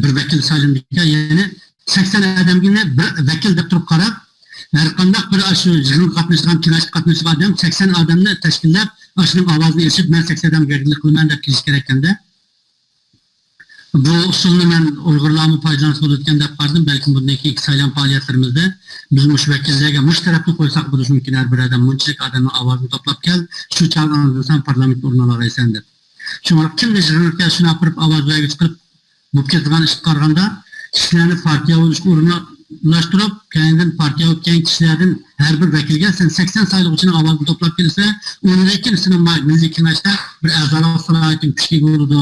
بىر ۋەكىل سايلىنىدىكەن. يەنى سەكسەن ئادەمگە بىر ۋەكىل دەپ تۇرۇپ قاراپ، ھەر قانداق بىر ئاشۇ يىغىنغا قاتنىشىدىغان، كېڭەشكە قاتنىشىدىغان ئادەم سەكسەن ئادەمنى تەشكىللەپ، ئاشۇنىڭ ئاۋازىنى ئېلىشىپ، مەن سەكسەن ئادەمگە ۋەكىللىك قىلىمەن دەپ كېلىشى كېرەككەندە. بۇ ئۇسۇلنى مەن ئۇيغۇرلارمۇ پايدىلانسا بولىدىكەن دەپ قارىدىم. بەلكىم بۇندىن كېيىنكى سايلام پائالىيەتلىرىمىزدە بىز مۇشۇ ۋەكىللەرگە مۇشۇ تەرەپنى قويساق بولۇشى مۇمكىن. ھەر بىر ئادەم مۇنچىلىك ئادەمنىڭ ئاۋازىنى توپلاپ كەل، شۇ چاغدا ئاندىن سەن پارلامېنتتا ئورۇن ئالالايسەن دەپ. شۇڭا كىمنى يىغىنغا كەل، شۇنى ئاپىرىپ ئاۋاز بەرگۈچى قىلىپ بولۇپ كېتىدىغان ئىشقا قارىغاندا، كىشىلەرنى پارتىيە بولۇشقا ئورۇنلاشتۇرۇپ، كەينىدىن پارتىيە بولۇپ كەلگەن كىشىلەردىن ھەر بىر ۋەكىلگە سەن سەكسەن سايلىغۇچىنىڭ ئاۋازىنى توپلاپ كېلىسەن، ئۇنىڭدىن كېيىن سېنىڭ ما-، مىللىي كېڭەشتە بىر ئەزالىق سالاھىيىتىڭ كۈچكە ئىگە بولىدۇ،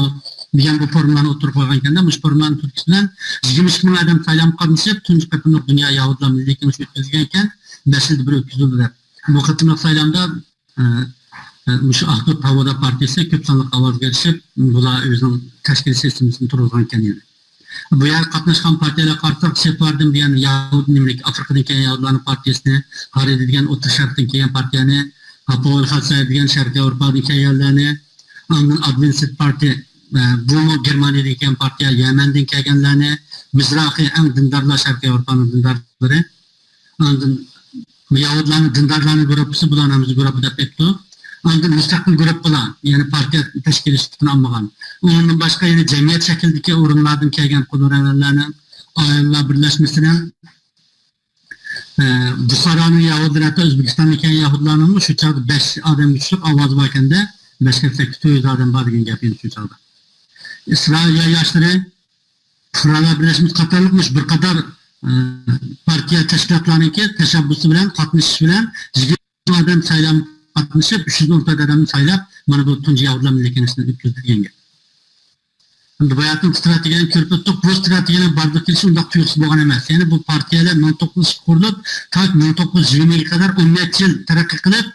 دېگەن بۇ فورمىلارنى ئوتتۇرىغا قويغان ئىكەن-دە. مۇشۇ فورمىلارنىڭ تۈرتكىسى بىلەن يىگىرمە ئىككى مىڭ ئادەم سايلامغا قاتنىشىپ، تۇنجى قېتىملىق دۇنيا يەھۇدىيلار مىللىي كېڭىشى ئۆتكۈزۈلگەن ئىكەن، بەش يىلدا بىر ئۆتكۈزۈلدى دەپ. بۇ قېتىملىق سايلامدا ئە، ئە، مۇشۇ ئاھدۇد تاۋۇدا پارتىيىسى كۆپ سانلىق ئاۋازغا ئېرىشىپ، بۇلار ئۆزىنىڭ تەشكىلىي سىستېمىسىنى تۇرغۇزغان ئىكەن يەنە. بۇ يەرگە قاتناشقان پارتىيەلەرگە قارىساق، سېفاردىم دېگەن يەھۇدىي نېمىلىك ئافرىقىدىن كەلگەن يەھۇدىيلارنىڭ پارتىيىسىنى، ھارىدى دېگەن ئوتتۇرا شەرقتىن كەلگەن پارتىيەنى، ھاپوئېل خەتسەي دېگەن شەرقىي ياۋروپادىن كەلگەنلەرنى، ئاندىن ئادۋېنتىست پارتىيە، ئە، بۇمۇ گېرمانىيەدىن كەلگەن پارتىيە، يەمەندىن كەلگەنلەرنى، مىزراخىي ئەڭ دىندارلار شەرقىي ياۋروپانىڭ دىندارلىرى. ئاندىن يەھۇدىيلارنىڭ دىندارلارنىڭ گۇرۇپپىسى، بۇلارنى ھەممىسى گۇرۇپپا دەپ ئېيتتۇق. ئاندىن مۇستەقىل گۇرۇپپىلار، يەنى پارتىيە تەشكىللىشىشتىن ئالمىغان. ئۇنىڭدىن باشقا يەنە جەمئىيەت شەكلىدىكى ئورۇنلاردىن كەلگەن قۇلۇرەنەلەرنىڭ، ئاياللار بىرلەشمىسىنىڭ، ئە، بۇخارانىڭ يەھۇدىيلىرى، ھەتتا ئۆزبېكىستاندىن كەلگەن يەھۇدىيلارنىڭمۇ شۇ چاغدا بەش ئادەم كۈچلۈك ئاۋازى باركەن-دە، بەش كەتسە ئىككى يۈز ئادەم بار دېگەن گەپ ئىدى شۇ چاغدا. ئىسرائىل ياشلىرى، پۇقرالار بىرلەشمىسى قاتارلىق مۇشۇ بىر قاتار، ئە، پارتىيە تەشكىلاتلارنىڭكى تەشەببۇسى بىلەن، قاتنىشىشى بىلەن يىگىرمە ئادەم سايلامغا قاتنىشىپ، ئۈچ يۈز ئون تۆت ئادەمنى سايلاپ، مانا بۇ تۇنجى يەھۇدىيلار مىللىي كېڭىشىنى ئۆتكۈزدى دېگەن گەپ. ئەمدى باياتىن ئىستراتېگىيەنى كۆرۈپ ئۆتتۇق. بۇ ئىستراتېگىيەنىڭ بارلىققا كېلىشى ئۇنداق تۇيۇقسىز بولغان ئەمەس. يەنى بۇ پارتىيەلەر مىڭ توققۇز يۈز قۇرۇلۇپ، تاكى مىڭ توققۇز يۈز يىگىرمىگە قەدەر ئون نەچچە يىل تەرەققىي قىلىپ،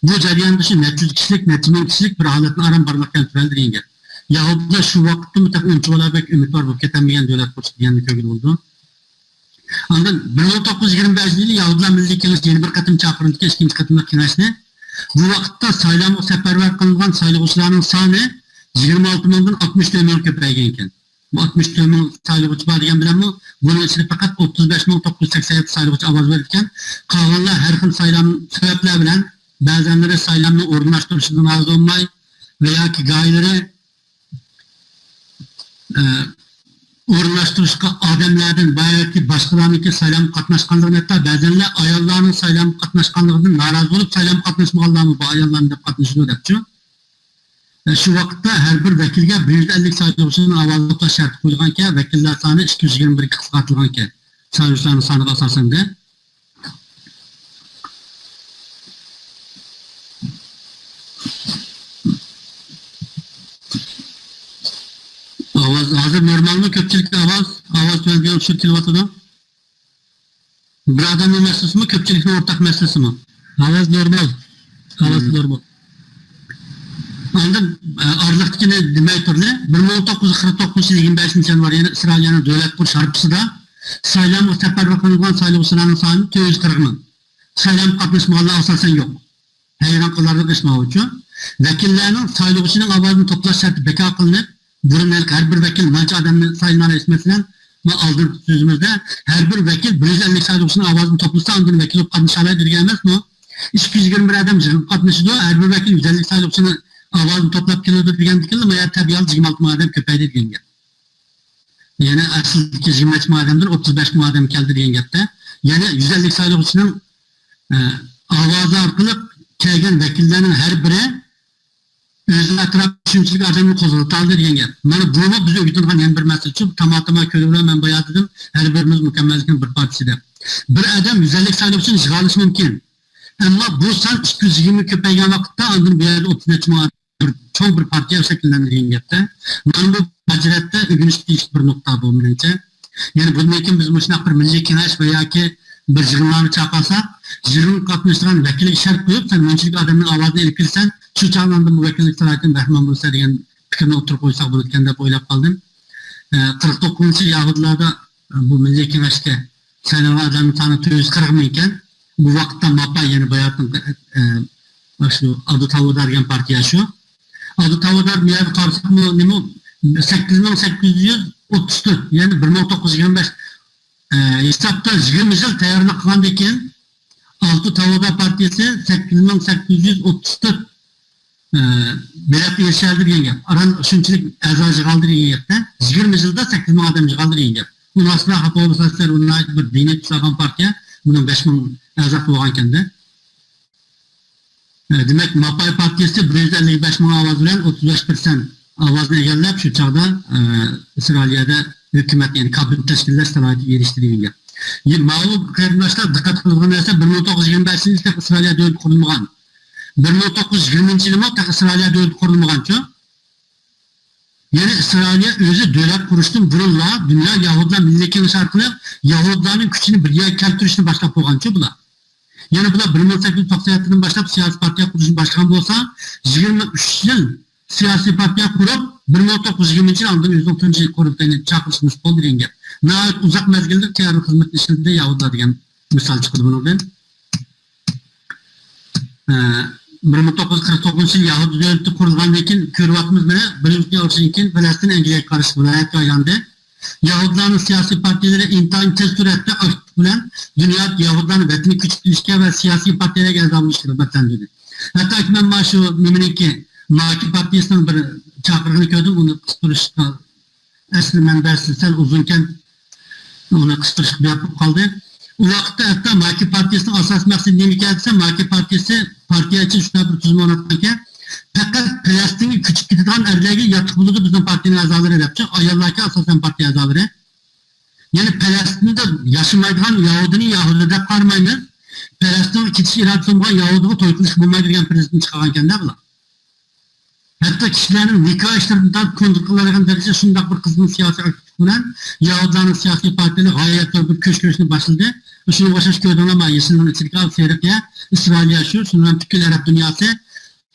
بۇ جەرياندا شۇ نەچچە يۈز كىشىلىك، نەچچە مىڭ كىشىلىك بىر ھالەتنى ئاران بارلىققا كەلتۈرەلىدى دېگەن گەپ. يەھۇدىيلار شۇ ۋاقىتتىمۇ تېخى ئۇنچە بالا بەك ئۈمىدۋار بولۇپ كېتەلمىگەن دۆلەت قۇرۇشتى دېگەننى كۆرگىلى بولىدۇ. ئاندىن بىر مىڭ توققۇز يۈز يىگىرمە بەشىنچى يىلى يەھۇدىيلار مىللىي كېڭىشى يەنە بىر قېتىم چاقىرىلدىكەن، ئىككىنچى قېتىملىق كېڭەشنى. بۇ ۋاقىتتا سايلامغا سەپەرۋەر قىلىنغان سايلىغۇچىلارنىڭ سانى يىگىرمە ئالتە مىڭدىن ئاتمىش تۆت مىڭغا كۆپەيگەن ئىكەن. بۇ ئاتمىش تۆت مىڭ سايلىغۇچى بار دېگەن بىلەنمۇ، بۇنىڭ ئىچىدە پەقەت ئوتتۇز بەش مىڭ توققۇز يۈز سەكسەن يەتتە سايلىغۇچى ئاۋاز بېرىدىكەن. قالغانلار ھەر خىل سايلام سەۋەبلەر بىلەن، بەزەنلىرى سايلامنىڭ ئورۇنلاشتۇرۇشىدىن رازى بولماي ۋە ياكى گاھىلىرى ئە، ئورۇنلاشتۇرۇشقا ئادەملەردىن ۋە ياكى باشقىلارنىڭكى سايلامغا قاتناشقانلىقىنى، ھەتتا بەزەنلەر ئاياللارنىڭ سايلامغا قاتناشقانلىقىدىن نارازى بولۇپ، سايلامغا قاتناشمىغانلارمۇ بار، ئاياللارنى دەپ قاتنىشىدۇ دەپچۇ. ئە، شۇ ۋاقىتتا ھەر بىر ۋەكىلگە بىر يۈز ئەللىك سايلىغۇچىنىڭ ئاۋازىنى توپلاش شەرتى قويۇلغانىكەن، ۋەكىللەر سانى ئىككى يۈز يىگىرمە بىرگە قىسقارتىلغانىكەن. سايلىغۇچىلارنىڭ سانىغا ئاساسەن-دە. ئاۋاز ھازىر نورمالمۇ؟ كۆپچىلىك ئاۋاز، ئاۋاز تۆۋەن دېگەن ئۇچۇر كېلىۋاتىدۇ. بىر ئادەمنىڭ مەسىلىسىمۇ، كۆپچىلىكنىڭ ئورتاق مەسىلىسىمۇ؟ ئاۋاز نورمال. ئاۋاز مم. نورمال. ئاندىن، ئە، ئارىلىقتىكىنى دېمەي تۇرلى. بىر مىڭ توققۇز يۈز قىرىق توققۇزىنچى يىل يىگىرمە بەشىنچى يانۋار، يەنى ئىسرائىلىيەنىڭ دۆلەت قۇرۇش ھارپىسىدا سايلامغا سەپەرۋەر قىلىنغان سايلىغۇچىلارنىڭ سانى تۆت يۈز قىرىق مىڭ. سايلامغا قاتناشمىغانلار ئاساسەن يوق. ھەيران قالارلىق ئىش ماۋۇ ئۈچۈن. ۋەكىللەرنىڭ سايلىغۇچىنىڭ ئاۋازىنى توپلاش شەرتى بىكار قىلىنىپ، بۇرۇن ھېلىقى ھەر بىر ۋەكىل مانچە ئادەمنى سايلىنالايسىز، مەسىلەن، مانا ئالدىنقى سۆزىمىزدە ھەر بىر ۋەكىل بىر يۈز ئەللىك سايلىغۇچىنىڭ ئاۋازىنى توپلىسا، ئاندىن ۋەكىل بولۇپ قاتنىشالايدۇ دېگەن ئەمەسمۇ؟ ئىككى يۈز يىگىرمە بىر ئادەم يىغىنغا قاتنىشىدۇ، ھەر بىر ۋەكىل يۈز ئەللىك سايلىغۇچىنىڭ ئاۋازىنى توپلاپ كېلىدۇ دېگەندىكىنلا، ما يەردە تەبىئىي ھالدا يىگىرمە ئالتە مىڭ ئادەم كۆپەيدى دېگەن گەپ. يەنى ئەسلىدىكى يىگىرمە نەچچە مىڭ ئادەمدىن ئوتتۇز بەش مىڭ ئادەم كەلدى دېگەن گەپتە. يەنى يۈز ئەللىك سايلىغۇچىنىڭ، ئە، ئاۋازى ئارقىلىق كەلگەن ۋەكىللەرنىڭ ھەر بىرى ئۆزىنىڭ ئەتراپىدا شۇنچىلىك ئادەمنى قوزغىتالىدى دېگەن گەپ. مانا بۇمۇ بىز ئۆگىتىدىغان يەنە بىر مەسىلە. چۈنكى تاماتىما كۆرۈۋالىمەن، بايا دېدىم، ھەر بىرىمىز مۇكەممەللىكنىڭ بىر پارچىسى دەپ. بىر ئادەم يۈز ئەللىك سايلىغۇچىنى يىغالىشى مۇمكىن. ئەمما بۇ سان ئىككى يۈز يىگىرمە كۆپەيگەن ۋاقىتتا، ئاندىن بۇ يەردە ئوتتۇز نەچچە مىڭ بىر چوڭ بىر پارتىيە شەكىللەندۈرگەن گەپتە. مانا بۇ بۇ جەھەتتە ئۆگىنىشكە تېگىشلىك بىر نۇقتا بۇ، مېنىڭچە. يەنى بۇندىن كېيىن بىز مۇشۇنداق بىر مىللىي كېڭەش ۋە ياكى بىر يىغىنلارنى چاقىرساق، يىغىنغا قاتنىشىدىغان ۋەكىلگە شەرت قويۇپ، سەن مۇنچىلىك ئادەمنىڭ ئاۋازىنى ئېلىپ كېلىسەن، شۇ چاغدا ئاندىن بۇ ۋەكىللىك سالاھىيىتىدىن بەھرىمەن بولىسەن دېگەن پىكىرنى ئوتتۇرىغا قويساق بولىدىكەن دەپ ئويلاپ قالدىم. ئە، قىرىق توققۇزىنچى يەھۇدىيلاردا بۇ مىللىي كېڭەشكە سايلانغان ئادەمنىڭ سانى تۆت يۈز قىرىق مىڭ ئىكەن. بۇ ۋاقىتتا ماپا يەنە باياتىن، ئە، شۇ ئابدۇ تاۋۇدار دېگەن پارتىيە شۇ. ئابدۇ تاۋۇدار بۇ يەردە قارىساقمۇ نېمە، سەككىز مىڭ سەككىز يۈز ئوتتۇز تۆت، يەنى بىر مىڭ توققۇز يۈز يىگىرمە بەش، ئە، ھېسابتا يىگىرمە يىل تەييارلىق قىلغاندىن كېيىن، ئابدۇ تاۋۇدار پارتىيىسى سەككىز مىڭ سەككىز يۈز ئوتتۇز تۆت ئە، بېلەت ئېرىشەلدى دېگەن گەپ. ئاران شۇنچىلىك ئەزا يىغالدى دېگەن گەپتە. يىگىرمە يىلدا سەككىز مىڭ ئادەم يىغالدى دېگەن گەپ. مۇناسىۋەت خاپا بولسا، سىلەر ئۇ ناھايىتى بىر دىنىي تۇتۇش ئالغان پارتىيە، بۇنىڭ بەش مىڭ ئەزاسى بولغانىكەندە. ئە، دېمەك، ماپاي پارتىيەسى بىر يۈز ئەللىك بەش مىڭ ئاۋاز بىلەن ئوتتۇز بەش پىرسەنت ئاۋازنى ئىگىلەپ، شۇ چاغدا، ئە، ئىسرائىلىيەدە ھۆكۈمەت، يەنى كابىنېت تەشكىللەش سالاھىيىتىگە ئېرىشتى دېگەن گەپ. يە، ماۋۇ قېرىنداشلار دىققەت قىلىدىغان نەرسە، بىر مىڭ توققۇز يۈز يىگىرمە بەشىنچى يىلى ئىسرائىلىيە دۆلىتى قۇرۇلمىغان. بىر مىڭ توققۇز يۈز يىگىرمىنچى يىلىمۇ تېخى ئىسرائىلىيە دۆلىتى قۇرۇلمىغانچۇ؟ يەنى ئىسرائىلىيە ئۆزى دۆلەت قۇرۇشتىن بۇرۇنلا دۇنيا يەھۇدىيلار مىللىي كېڭىشى ئارقىلىق يەھۇدىيلارنىڭ كۈچىنى بىر يەرگە كەلتۈرۈشنى باشلاپ بولغانچۇ بۇلار. يەنى بۇلار بىر مىڭ سەككىز يۈز توقسان يەتتىدىن باشلاپ سىياسىي پارتىيە قۇرۇشنى باشلىغان بولسا، يىگىرمە ئۈچ يىل سىياسىي پارتىيە قۇرۇپ، بىر مىڭ توققۇز يۈز يىگىرمىنچى يىل ئاندىن ئۆزىنىڭ تۇنجى قۇرۇلتىيىنى چاقىرىشى نېسىپ بولدى دېگەن گەپ. ناھايىتى ئۇزاق مەزگىللىك تېررور خىزمىتىنى ئىشلىدى يەھۇدىيلار دېگەن مىسال چىقىدۇ بۇنىڭدىن. ئە، بىر مىڭ توققۇز يۈز قىرىق توققۇزىنچى يىل يەھۇدىي دۆلىتى قۇرۇلغاندىن كېيىن كۆرۈۋاتىمىز، مانا، بىرىنچى دۇنيا ئۇرۇشىدىن كېيىن پەلەستىن ئەنگلىيەگە قارشى ۋىلايەتكە ئايلاندى. يەھۇدىيلارنىڭ سىياسىي پارتىيەلىرى ئىنتايىن تېز سۈرئەتتە ئاكتىپ بىلەن دۇنيا يەھۇدىيلارنى ۋەتىنىگە كۆچۈپ كېلىشكە ۋە سىياسىي پارتىيەلەرگە ئەزا بولۇشقا رىغبەتلەندۈردى. ھەتتاكى مەن مانا شۇ نېمىنىڭكى، ماكى پارتىيەسىنىڭ بىر چاقىرىقىنى كۆردۈم، ئۇنى قىستۇرۇشقا ئەسلى مەنبەسى سەل ئۇزۇنكەن، ئۇنى قىستۇرۇشقا بىئارام بولۇپ قالدى. ئۇ ۋاقىتتا ھەتتا ماكى پارتىيەسىنىڭ ئاساسىي مەقسىتى نېمىكەن دېسە، ماكى پارتىيەسى پارتىيە ئىچىدە شۇنداق بىر تۈزۈم ئورناتقانكەن، پەقەت پەلەستىنگە كۆچۈپ كېتىدىغان ئەرلەرگە ياتلىق بولىدۇ بىزنىڭ پارتىيەنىڭ ئەزالىرى دەپچۇ، ئاياللاركەن ئاساسەن پارتىيە ئەزالىرى. يەنى پەلەستىندە ياشىمايدىغان يەھۇدىينى يەھۇدىي دەپ قارىمايمىز، پەلەستىنگە كېتىش ئىرادىسى بولمىغان يەھۇدىيغا توي قىلىشقا بولمايدۇ دېگەن پرىنسىپنى چىقارغانكەن-دە بۇلار. ھەتتا كىشىلەرنىڭ نىكاھ ئىشلىرىدىن تارتىپ كونترول قىلىدىغان دەرىجىدە شۇنداق بىر قىزنىڭ سىياسىي ئاكتىپلىقى بىلەن يەھۇدىيلارنىڭ سىياسىي پارتىيەلىرى غايەت زور بىر كۈچ كۈرىشىنى باشلىدى. شۇنىڭغا ئوخشاش كۆردۈڭلارمۇ، يېشىلنىڭ ئىچىدىكى ئافرىقا، ئىسرائىلىيە شۇ، شۇنىڭ بىلەن پۈتكۈل ئەرەب دۇنياسى،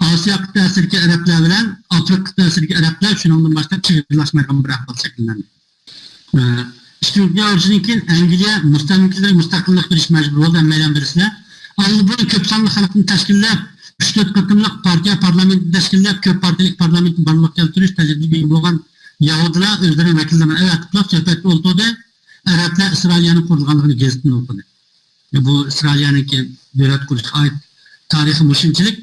ئاسىيا قىتئەسىدىكى ئەرەبلەر بىلەن ئافرىقا قىتئەسىدىكى ئەرەبلەر شۇنىڭدىن باشلاپ چىغىرلاشمايدىغان بىر ئەھۋال شەكىللەندى. ئىككىنچى دۇنيا ئۇرۇشىدىن كېيىن ئەنگلىيە مۇستەملىكىلىرى مۇستەقىللىققا ئېرىشىشكە مەجبۇر بولدى، ھەممەيلەن بىلىسىلەر. ئالدى بۇرۇن كۆپ سانلىق خەلقنى تەشكىللەپ، ئۈچ تۆت قېتىملىق پارتىيە پارلامېنتىنى تەشكىللەپ، كۆپ پارتىيەلىك پارلامېنتنى بارلىققا كەلتۈرۈش تەجرىبىسىگە ئىگە بولغان يەھۇدىيلار ئۆزلىرىنىڭ ۋەكىللىرىنى ئەۋەتىپلا سۆھبەتكە ئولتۇردى. ئەرەبلەر ئىسرائىلىيەنىڭ قۇرۇلغانلىقىنى گېزىتتىن ئوقۇدى. بۇ ئىسرائىلىيەنىڭكى دۆلەت قۇرۇشقا ئائىت تارىخى مۇشۇنچىلىك.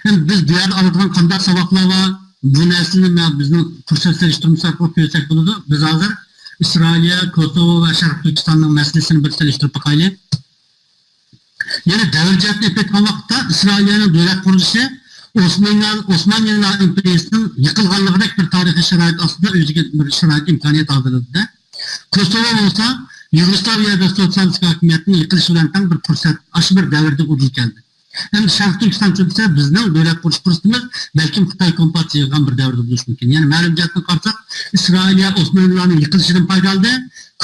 ئەمدى بىز بۇ يەردە ئالىدىغان قانداق ساۋاقلار بار؟ بۇ نەرسىنى مە-، بىزنىڭ پۇرسەت سېلىشتۇرمىسى ئارقىلىق كۆرسەك بولىدۇ. بىز ھازىر ئىسرائىلىيە، كوسوۋو ۋە شەرقىي تۈركىستاننىڭ مەسىلىسىنى بىر سېلىشتۇرۇپ باقايلى. يەنە دەۋر جەھەتتىن ئېلىپ ئېيتقان ۋاقىتتا ئىسرائىلىيەنىڭ دۆلەت قۇرۇلۇشى ئوسمانلى-، ئوسمانلىلار ئىمپېرىيىسىنىڭ يىقىلغانلىقىدەك بىر تارىخىي شارائىت ئاستىدا ئۆزىگە بىر شارائىت ئىمكانىيەت ھازىرلىدى. كوسوۋو بولسا يۇگوسلاۋىيەدە سوتسىيالىستىك ھاكىمىيەتنىڭ يىقىلىشى بىلەن تەڭ بىر پۇرسەت، ئاشۇ بىر دەۋردە ئۇدۇل كەلدى. ئەمدى شەرقىي تۈركىستان چۈشۈرسە بىزنىڭ دۆلەت قۇرۇش پۇرسىتىمىز بەلكىم خىتاي كومپارتىيىسى يىغغان بىر دەۋردە بولۇشى مۇمكىن. يەنى مەلۇم جەھەتتىن قارىساق، ئىسرائىلىيە ئوسمانلىلارنىڭ يىقىلىشىدىن پايدا ئالدى،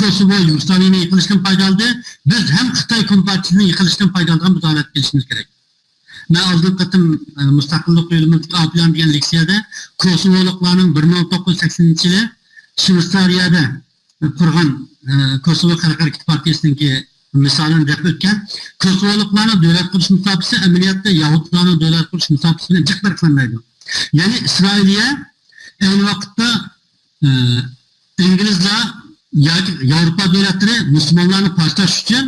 كوسوۋو يۇگوسلاۋىيەنىڭ يىقىلىشىدىن پايدا ئالدى، بىز ھەم خىتاي كومپارتىيىسىنىڭ يىقىلىشىدىن پايدا ئالىدىغان بىر ھالەتكە كېلىشىمىز كېرەك. مەن ئالدىنقى قېتىم، ئە، مۇستەقىللىق يولىمىزدىكى ئا پىلان دېگەن لېكسىيەدە كوسوۋولۇقلارنىڭ بىر مىڭ توققۇز يۈز سەكسىنىنچى يىلى شۋېتسارىيەدە قۇرغان، ئە، كوسوۋو خەلق ھەرىكىتى پارتىيىسىنىڭكى مىسالىنى دەپ ئۆتكەن. كوسوۋولۇقلارنىڭ دۆلەت قۇرۇش مۇساپىسى ئەمەلىيەتتە يەھۇدىيلارنىڭ دۆلەت قۇرۇش مۇساپىسى بىلەن جىق پەرقلەنمەيدۇ. يەنى ئىسرائىلىيە ئەينى ۋاقىتتا، ئە، ئىنگلىزلار ياكى ياۋروپا دۆلەتلىرى مۇسۇلمانلارنى پارچىلاش ئۈچۈن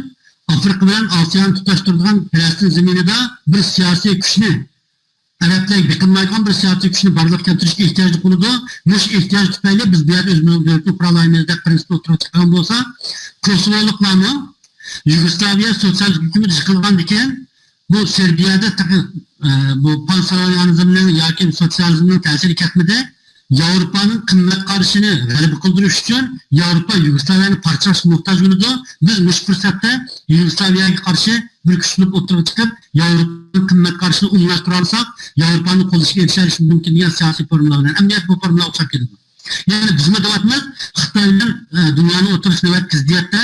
ئافرىقا بىلەن ئاسىيانى تۇتاشتۇرىدىغان پەلەستىن زېمىنىدا بىر سىياسىي كۈچنى، ئەرەبلەرگە بېقىنمايدىغان بىر سىياسىي كۈچنى بارلىققا كەلتۈرۈشكە ئېھتىياج قىلىدۇ. مۇشۇ ئېھتىياج تۈپەيلى بىز بۇ يەردە ئۆزىمىزنىڭ دۆلىتىنى قۇرالايمىز دەپ پىرىنسىپنى ئوتتۇرىغا چىقارغان بولسا، كوسوۋولۇقلارمۇ يۇگوسلاۋىيە سوتسىيالىستىك ھۆكۈمىتى يىقىلغاندىن كېيىن بۇ سېربىيەدە تېخى، ئە، بۇ پانسلېۋىيانىزمنىڭ ياكى سوتسىيالىزمنىڭ تەسىرىگە كەتمىدى. ياۋروپانىڭ قىممەت قارىشىنى غەلىبە قىلدۇرۇش ئۈچۈن ياۋروپا يۇگوسلاۋىيەنى پارچىلاشقا موھتاج بولىدۇ. بىز مۇشۇ پۇرسەتتە يۇگوسلاۋىيەگە قارشى بىر كۈچ بولۇپ ئوتتۇرىغا چىقىپ، ياۋروپانىڭ قىممەت قارىشىنى ئومۇملاشتۇرالىساق، ياۋروپانىڭ قوللىشىغا ئېرىشەلىشى مۇمكىن دېگەن سىياسىي فورمۇلىغا دېگەن ئەمەلىيەتتە بۇ فورمۇلا ئوخشاپ كېتىدۇ. يەنى بىزمۇ دەۋاتىمىز، خىتاي بىلەن، ئە، دۇنيانىڭ ئوتتۇرىسى نۆۋەتتىكى زىددىيەتتە،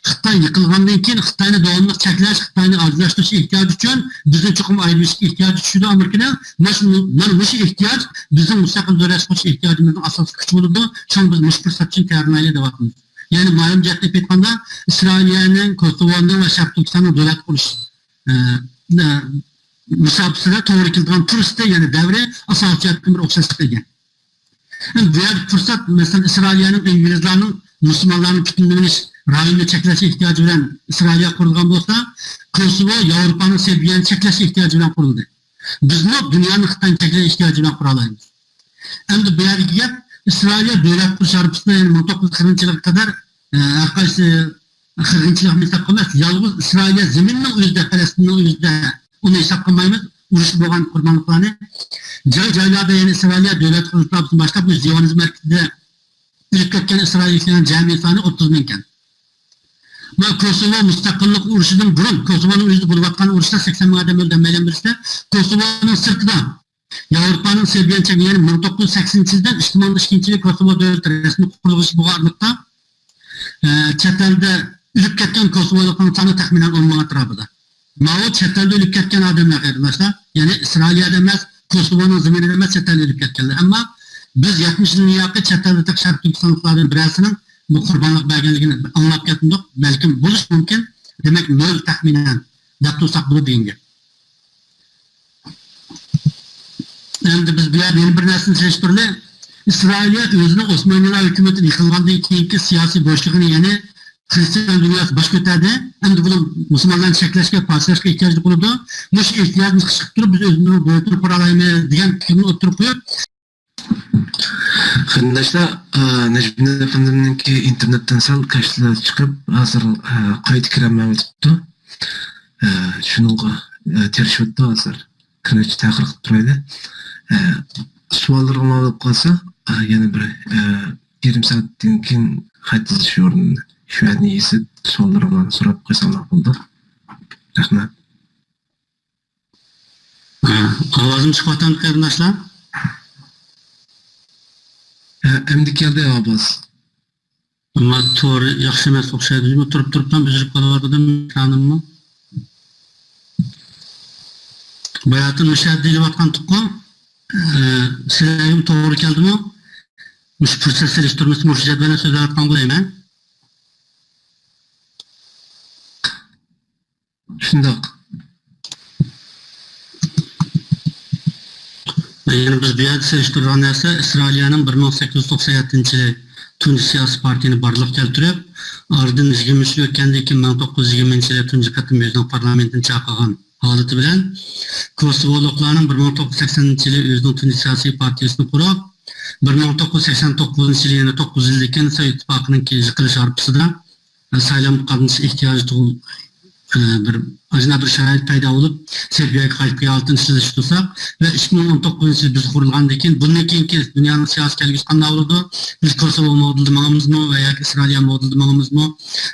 خىتاي يىقىلغاندىن كېيىن خىتاينى داۋاملىق چەكلەش، خىتاينى ئاجىزلاشتۇرۇش ئېھتىياجى ئۈچۈن بىزنى چوقۇم ئايرىۋېتىشكە ئېھتىياجى چۈشىدۇ ئامېرىكىنىڭ. مانا شۇ، مانا مۇشۇ ئېھتىياج بىزنىڭ مۇستەقىل دۆلەت قۇرۇش ئېھتىياجىمىزنىڭ ئاساسلىق كۈچى بولىدۇ. شۇڭا بىز مۇشۇ پۇرسەت ئۈچۈن تەييارلىنايلى دەۋاتىمىز. يەنى مۇئەللىم جەھەتتىن ئېيتقاندا، ئىسرائىلىيەنىڭ، كوسوۋونىڭ ۋە شەرقىي تۈركىستاننىڭ دۆلەت قۇرۇش، ئە، ئە، مۇساپىسىدە توغرا كېلىدىغان پۇرسىتى، يەنى دەۋرى ئاساسىي جەھەتتىن بىر ئوخشاشلىق ئىگە. ئەمدى بۇ يەردە پۇرسەت، مەسىلەن، ئىسرائىلىيەنىڭ، ئىنگلىزلارنىڭ مۇسۇلمانلارنىڭ پۈتۈنلىۋېلىش رايونىنى چەكلەش ئېھتىياجى بىلەن ئىسرائىلىيە قۇرۇلغان بولسا، كوسوۋو ياۋروپانىڭ سېربىيەنى چەكلەش ئېھتىياجى بىلەن قۇرۇلدى. بىزمۇ دۇنيانىڭ خىتاينى چەكلەش ئېھتىياجى بىلەن قۇرالايمىز. ئەمدى بۇ يەردىكى گەپ ئىسرائىلىيە دۆلەت قۇرۇش ھارپىسىدا، يەنى مىڭ توققۇز يۈز قىرىقىنچى يىلغا قەدەر، ئە، ھەر قايسى قىرغىنچىلىق ھېساب قىلماس، يالغۇز ئىسرائىلىيە زېمىنىنىڭ ئۆزىدە، پەلەستىننىڭ ئۆزىدە ئۇنى ھېساب قىلمايمىز، ئۇرۇشتا بولغان قۇربانلىقلارنى. جاي-جايلاردا يەنە ئىسرائىلىيە دۆلەت قۇرۇلۇشىدىن باشلاپ، مۇشۇ زىيونىزم ھەرىكىتىدە ئۆلۈپ كەتكەن ئىسرائىلىيەلىكلەرنىڭ جەمئىي سانى ئوتتۇز مىڭ ئىكەن. بۇ كوسوۋو مۇستەقىللىق ئۇرۇشىدىن بۇرۇن، كوسوۋونىڭ ئۆزىدە بولۇۋاتقان ئۇرۇشتا سەكسەن مىڭ ئادەم ئۆلدى، ھەممەيلەن بىلىسىلەر. كوسوۋونىڭ سىرتىدا ياۋروپانىڭ سېربىيەنى چەكلىگەن مىڭ توققۇز يۈز سەكسىنىنچى يىلدىن ئىككى مىڭ ئىككىنچى يىلى كوسوۋو دۆلىتى رەسمىي قۇرۇلۇشى بولغان ئارىلىقتا، ئە، چەت ئەلدە ئۆلۈپ كەتكەن كوسوۋولۇقنىڭ سانى تەخمىنەن ئون مىڭ ئەتراپىدا. ماۋۇ چەت ئەلدە ئۆلۈپ كەتكەن ئادەملەر، قېرىنداشلار. يەنى ئىسرائىلىيەدە ئەمەس، كوسوۋونىڭ زېمىنىدا ئەمەس، چەت ئەلدە ئۆلۈپ كەتكەنلەر. ئەمما بىز يەتمىش يىلدىن ياقى چەت ئەلدە تېخى شەرقىي تۈركىستانلىقلاردىن بىرەرسىنىڭ بۇ قۇربانلىق بەرگەنلىكىنى ئاڭلاپ كەتمىدۇق. بەلكىم بولۇشى مۇمكىن. دېمەك، نۆل تەخمىنەن دەپ تۇرساق بولىدۇ دېگەن گەپ. ئەمدى بىز بۇ يەردە يەنە بىر نەرسىنى سېلىشتۇرىلى. ئىسرائىلىيە ئۆزىنىڭ ئوسمانلىلار ھۆكۈمىتى يىقىلغاندىن كېيىنكى سىياسىي بوشلۇقىنى، يەنى خىرىستىيان دۇنياسى باش كۆتەردى. ئەمدى بۇنىڭ مۇسۇلمانلارنى چەكلەشكە، پارچىلاشقا ئېھتىياجلىق بولىدۇ. مۇشۇ ئېھتىياجنى قىسقىرتىپ تۇرۇپ، بىز ئۆزىمىزنىڭ دۆلىتىنى قۇرالايمىز دېگەن پىكىرنى ئوتتۇرىغا قويۇپ، قېرىنداشلار، ئە، نەجمىدىن ئەپەندىمنىڭكى ئىنتېرنېتتىن سەل كاشىلا چىقىپ، ھازىر، ئە، قايتا كىرەلمەيۋاتىپتۇ. ئە، شۇنىڭغا، ئە، تىرىشىۋاتىدۇ ھازىر. قېنى تەخىر قىلىپ تۇرايلى. ئە، سوئاللىرىڭلار بولۇپ قالسا، ئە، يەنە بىر، ئە، يېرىم سائەتتىن كېيىن خەت يېزىش ئورنىنى شۇ يەردىن يېزىپ، سوئاللىرىڭلارنى سوراپ قويساڭلار بولىدۇ. رەھمەت. ئاۋازىم چىقىۋاتامدۇ، قېرىنداشلار؟ ھە، ئەمدى كەلدى ئاۋاز. ئەمما تور ياخشى ئەمەس ئوخشايدۇ. تۇرۇپ تۇرۇپلا ئۈزۈلۈپ قالىۋاتىدۇ ئېكرانىممۇ. باياتىن مۇشۇ يەردە دېيىلىۋاتقان تۇققۇ، ئە، سىلەرگىمۇ توغرا كەلدىمۇ؟ مۇشۇ پۇرسەت سېلىشتۇرمىسى مۇشۇ جەدۋەلنى سۆزلەۋاتقان بولايمەن. شۇنداق. يەنە بىز بۇ يەردە سېلىشتۇرىدىغان نەرسە، ئىسرائىلىيەنىڭ بىر مىڭ سەككىز يۈز توقسان يەتتىنچى يىلى تۇنجى سىياسىي پارتىيىنى بارلىققا كەلتۈرۈپ، ئارىدىن يىگىرمە يىل ئۆتكەندىن كېيىن، مىڭ توققۇز يۈز يىگىرمىنچى يىلى تۇنجى قېتىم ئۆزىنىڭ پارلامېنتىنى چاقىرغان ھالىتى بىلەن، كوسوۋولۇقلارنىڭ بىر مىڭ توققۇز يۈز سەكسەنىنچى يىلى ئۆزىنىڭ تۇنجى سىياسىي پارتىيىسىنى قۇرۇپ، بىر مىڭ توققۇز يۈز سەكسەن توققۇزىنچى يىلى يەنە توققۇز يىلدىن كېيىن سوۋېت ئىتتىپاقىنىڭكى يىقىلىش ھارپىسىدا سايلامغا قاتنىشىش ئېھتىياجى تۇغۇل-، ئە، بىر ئاجايىپ بىر شارائىت پەيدا بولۇپ، سېربىيەگە قايتىپ كېلىۋاتقان سىزىش تۇرساق ۋە ئىككى مىڭ ئون توققۇزىنچى يىل بىز قۇرۇلغاندىن كېيىن، بۇندىن كېيىنكى دۇنيانىڭ سىياسىي كەلگۈسى قانداق بولىدۇ؟ بىز كوسوۋو مودېلىدا ماڭىمىزمۇ ۋە ياكى ئىسرائىلىيە مودېلىدا ماڭىمىزمۇ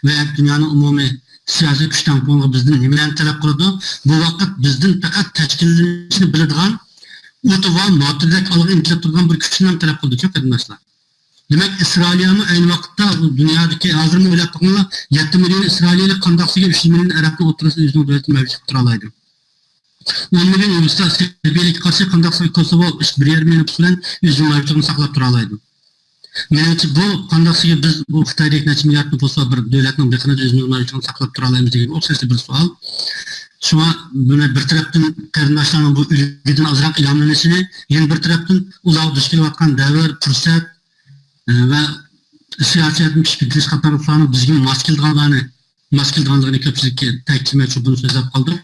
ۋە ياكى دۇنيانىڭ ئومۇمىي سىياسىي كۈچ تەڭپۇڭلۇقى بىزدىن نېمىلەرنى تەلەپ قىلىدۇ؟ بۇ ۋاقىت بىزدىن پەقەت تەشكىللىنىشنى بىلىدىغان، ئوتى بار ماتېرىيەلدەك ئالغا ئىنتىلىپ تۇرىدىغان بىر كۈچنى تەلەپ قىلىدۇ، قېرىنداشلار. دېمەك، ئىسرائىلىيەمۇ ئەينى ۋاقىتتا بۇ دۇنيادىكى، ھازىرمۇ ئويلاپ بېقىڭلار، يەتتە مىليون ئىسرائىلىيەلىك قانداقسىگە ئۈچ يۈز مىليون ئەرەبنىڭ ئوتتۇرىسىدا ئۆزىنىڭ دۆلىتىنى مەۋجۇت قىلىپ تۇرالايدۇ. ئون مىليون يۇگوسلاۋ سېربىيەلىككە قارشى قانداقسىگە كوسوۋو ئۈچ، بىر يېرىم مىليون پۇت بىلەن ئۆزىنىڭ مەۋجۇتلۇقىنى ساقلاپ تۇرالايدۇ. مېنىڭچە، بۇ قانداقسىگە بىز بۇ خىتايدەك نەچچە مىليارد نوپۇسلۇق بىر دۆلەتنىڭ بېقىنىدا ئۆزىمىزنىڭ مەۋجۇتلۇقىنى ساقلاپ تۇرالايمىز دېگەن ئوخشاشلا بىر سوئال. شۇڭا بۇنى بىر تەرەپتىن قېرىنداشلارنىڭ بۇ ئۈلگىدىن ئازراق ئىلھاملىنىشىنى، يەنە بىر تەرەپتىن ئۇلارغا دۇچ كېلىۋاتقان دەۋر، پۇرسەت، ئە، ۋە سىياسىيەتنى پىشىپ يېتىلىش قاتارلىقلارنىڭ بىزگە ماس كېلىدىغانلارنى، ماس كېلىدىغانلىقىنى كۆپچىلىككە تەكىتلىمەكچى، بۇنى سۆزلەپ قالدۇم.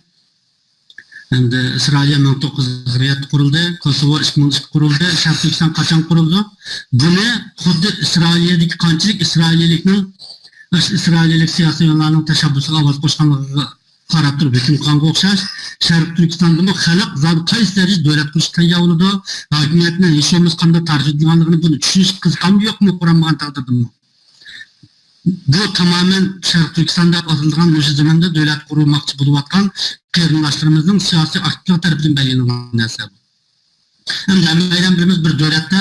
ئەمدى ئىسرائىلىيە مىڭ توققۇز يۈز قىرىق يەتتە قۇرۇلدى، كوسوۋو ئىككى مىڭ ئىككى قۇرۇلدى، شەرقىي تۈركىستان قاچان قۇرۇلدى؟ بۇنى خۇددى ئىسرائىلىيەدىكى قانچىلىك ئىسرائىلىيەلىكنىڭ، ئىسرائىلىيەلىك سىياسىيونلارنىڭ تەشەببۇسىغا ئاۋاز قوشقانلىقىغا قاراپ تۇرۇپ ھۆكۈم قىلغانغا ئوخشاش، شەرقىي تۈركىستاندىمۇ خەلق زادى قايسى دەرىجىدە دۆلەت قۇرۇشقا تەييار بولىدۇ، ھاكىمىيەتنىڭ ھېچ بولمىسا قانداق تارتىۋېتىدىغانلىقىنى بۇنى چۈشىنىش قىزىقامدۇ يوقمۇ قۇرامىغان تەقدىردىمۇ؟ بۇ تامامەن شەرقىي تۈركىستان دەپ ئاتىلىدىغان مۇشۇ زېمىندا دۆلەت قۇرماقچى بولۇۋاتقان قېرىنداشلىرىمىزنىڭ سىياسىي ئاكتىپلىقى تەرىپىدىن بەلگىلىنىدىغان نەرسە بۇ. ئەمدى ھەممەيلەن بىلىمىز، بىر دۆلەتتە،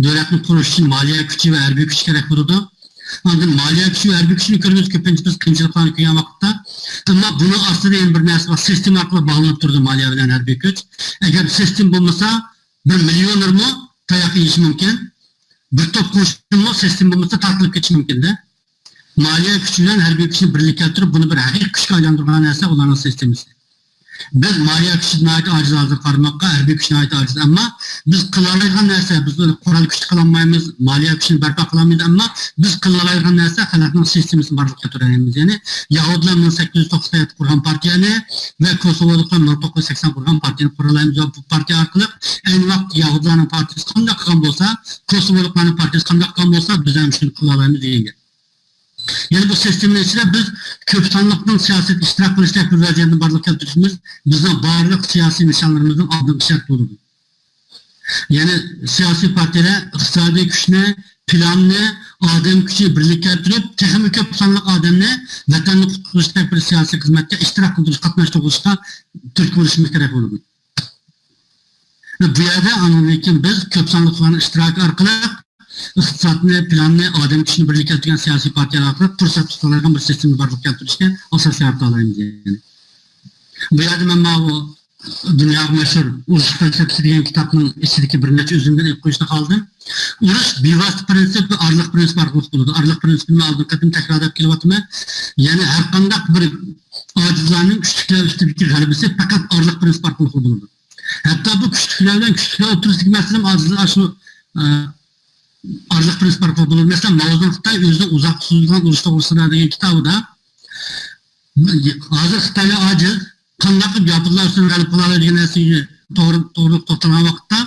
دۆلەتنى قۇرۇش ئۈچۈن مالىيە كۈچى ۋە ھەربىي كۈچ كېرەك بولىدۇ. ئاندىن مالىيە كۈچى ۋە ھەربىي كۈچنى كۆرىمىز، كۆپىنچە بىز قىيىنچىلىقلارنى كۆرگەن ۋاقىتتا. ئەمما بۇنىڭ ئاستىدا يەنە بىر نەرسە بار، سىستېما ئارقىلىق باغلىنىپ تۇرىدۇ مالىيە بىلەن ھەربىي كۈچ. ئەگەر سىستېما بولمىسا، بىر مىليونېرمۇ تاياق يېيىشى مۇمكىن. بىر توپ قوشۇنمۇ سىستېما بولمىسا تارقىلىپ كېتىشى مۇمكىندە. مالىيە كۈچى بىلەن ھەربىي كۈچنى بىرلىككە كەلتۈرۈپ، بۇنى بىر ھەقىقىي كۈچكە ئايلاندۇرغان نەرسە ئۇلارنىڭ سىستېمىسى. بىز مالىيە كۈچى ناھايىتى ئاجىز ھازىر قارىماققا، ھەربىي كۈچ ناھايىتى ئاجىز. ئەمما بىز قىلالايدىغان نەرسە، بىز قورال كۈچ قىلالمايمىز، مالىيە كۈچىنى بەرپا قىلالمايمىز، ئەمما بىز قىلالايدىغان نەرسە خەلقنىڭ سىستېمىسىنى بارلىققا كەلتۈرەلەيمىز. يەنى يەھۇدىيلار مىڭ سەككىز يۈز توقسان يەتتە قۇرغان پارتىيەنى ۋە كوسوۋولۇقلار مىڭ توققۇز يۈز سەكسەن قۇرغان پارتىيەنى قۇرالايمىز ۋە بۇ پارتىيە ئارقىلىق ئەينى ۋاقىتتا يەھۇدىيلارنىڭ پارتىيىسى قانداق قىلغان بولسا، كوسوۋولۇقلارنىڭ پارتىيىسى قانداق قىلغان بولسا، بىز ھەم شۇنى قىلالايمىز دېگەن گەپ. يەنى بۇ سىستېمىنىڭ ئىچىدە بىز كۆپ سانلىقنىڭ سىياسەتتە ئىشتىراك قىلىشتەك بىر ۋەزىيەتنى بارلىققا كەلتۈرۈشىمىز بىزنىڭ بارلىق سىياسىي نىشانلىرىمىزنىڭ ئالدىنقى شەرتى بولىدۇ. يەنى سىياسىي پارتىيەلەر ئىقتىسادىي كۈچنى، پىلاننى، ئادەم كۈچىنى بىرلىككە كەلتۈرۈپ، تېخىمۇ كۆپ سانلىق ئادەمنى ۋەتەننى قۇتقۇزۇشتەك بىر سىياسىي خىزمەتكە ئىشتىراك قىلدۇرۇش، قاتناشتۇرغۇشقا تۈرتكە بولۇشىمىز كېرەك بولىدۇ. بۇ يەردە ئاندىن كېيىن بىز كۆپ سانلىقلارنىڭ ئىشتىراكى ئارقىلىق ئىقتىسادنى، پىلاننى، ئادەم كۈچىنى بىرلىككە كەلتۈرگەن سىياسىي پارتىيەلەر ئارقىلىق پۇرسەت تۇتالايدىغان بىر سىستېمىنى بارلىققا كەلتۈرۈشكە ئاساس يارىتالايمىز. يەنى بۇ يەردە مەن ماۋۇ دۇنياغا مەشھۇر ئۇرۇش پەلسەپىسى دېگەن كىتابنىڭ ئىچىدىكى بىر نەچچە ئۈزۈندىن ئېلىپ قويۇشنى خالىدىم. ئۇرۇش بىۋاسىتە پىرىنسىپ ۋە ئارىلىق پىرىنسىپ ئارقىلىق بولىدۇ. ئارىلىق پىرىنسىپىنى مەن ئالدىنقى قېتىم تەكرارلاپ كېلىۋاتىمەن. يەنى ھەر قانداق بىر ئاجىزلارنىڭ كۈچلۈكلەر ئۈستىدىكى غەلىبىسى پەقەت ئارىلىق پىرىنسىپ ئارقىلىق بولىدۇ. ھەتتا بۇ كۈچلۈكلەر بىلەن كۈچلۈكلەر ئوتتۇرىسىدىكى مەسىلە ئاجىزلار شۇ، ئە، ئارىلىق پىرىنسىپ ئارقىلىق بولىدۇ. مەسىلەن، ماۋزېدۇڭ خىتاي ئۆزىنىڭ ئۇزاققا سوزۇلغان ئۇرۇش توغرىسىدا دېگەن كىتابىدا، ھازىر خىتايلار ئاجىز، قانداق قىلىپ ياپونلار ئۈستىدىن غەلىبە قىلالايدۇ دېگەن نەرسىگە توغرا، توغرىلىق توختالغان ۋاقىتتا،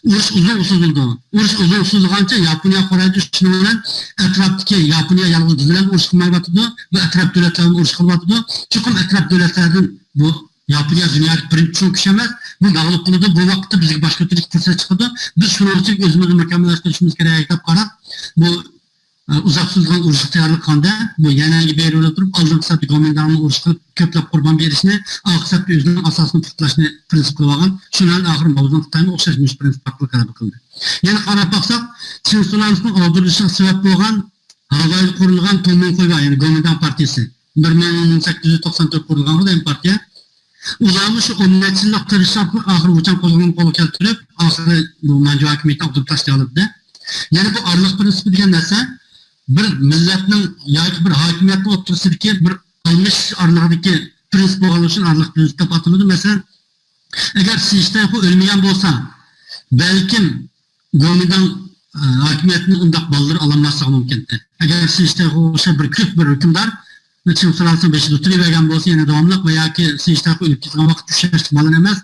ئۇرۇش ئۇزۇن سوزۇلىدۇ. ئۇرۇش ئۇزۇن سوزۇلغانچە ياپونىيە قورايدۇ، شۇنىڭ بىلەن ئەتراپتىكى ياپونىيە يالغۇز بىز بىلەن ئۇرۇش قىلمايۋاتىدۇ، بۇ ئەتراپ دۆلەتلەر بىلەن ئۇرۇش قىلىۋاتىدۇ. چوقۇم ئەتراپ دۆلەتلەردىن بۇ ياپونىيە دۇنيادىكى بىرىنچى چوڭ كۈچ ئەمەس، بۇ مەغلۇپ قىلىدۇ، بۇ ۋاقىتتا بىزگە باش كۆتۈرۈشكە پۇرسەت چىقىدۇ. بىز شۇنىڭ ئۈچۈن ئۆزىمىزنى مۇكەممەللەشتۈرۈشىمىز كېرەك دەپ قاراپ، بۇ ئۇزاق سوزۇلغان ئۇرۇشقا تەييارلىق قىلغاندا، بۇ يەنئەنگە بېرىۋېلىپ تۇرۇپ، ئالدىنقى سەپتە گومىنداڭنى ئۇرۇش قىلىپ، كۆپلەپ قۇربان بېرىشنى، ئارقا سەپتە ئۆزىنىڭ ئاساسىنى پۇختىلاشنى پىرىنسىپ قىلىۋالغان. شۇنىڭ بىلەن ئاخىرى ماۋزېدۇڭ خىتايمۇ ئوخشاش مۇشۇ پىرىنسىپ ئارقىلىق غەلىبە قىلدى. يەنە قاراپ باقساق، چىڭ سۇلانىسنىڭ ئاغدۇرۇلۇشىغا سەۋەب بولغان ھاۋايدا قۇرۇلغان تومۇڭخۇي ۋە يەنى گومىنداڭ پارتىيىسى، بىر مىڭ سەككىز يۈز توقسان تۆت قۇرۇلغان خۇدەيىن پارتىيە. ئۇلارمۇ شۇ ئون نەچچە يىللىق تىرىشچانلىق ئارقىلىق ۋۇچاڭ قوزغىلىڭىنى قولغا كەلتۈرۈپ، ئاخىرى بۇ مانجۇ ھاكىمىيىتىنى ئاغدۇرۇپ تاشلىيالىدى. يەنى بۇ ئارىلىق پىرىنسىپى دېگەن نەرسە بىر مىللەتنىڭ ياكى بىر ھاكىمىيەتنىڭ ئوتتۇرىسىدىكى بىر ئالمىشىش ئارىلىقىدىكى پىرىنسىپ بولغانلىقى ئۈچۈن ئارىلىق پىرىنسىپ دەپ ئاتىلىدۇ. مەسىلەن، ئەگەر سى شىتەيخۇ ئۆلمىگەن بولسا، بەلكىم گومىنداڭ، ئە، ھاكىمىيەتنى ئۇنداق بالىلىرى ئالالماسلىقى مۇمكىن. ئەگەر سى شىتەيخۇغا ئوخشاش بىر كۈچلۈك بىر ھۆكۈمدار چىڭ سۇلالىسىنىڭ بېشىدا تۇرۇۋەرگەن بولسا، يەنە داۋاملىق ۋە ياكى سى شىتەيخۇ ئۆلۈپ كېتىدىغان ۋاقىتتا ئۈچ ياشلىق بالىنى ئەمەس،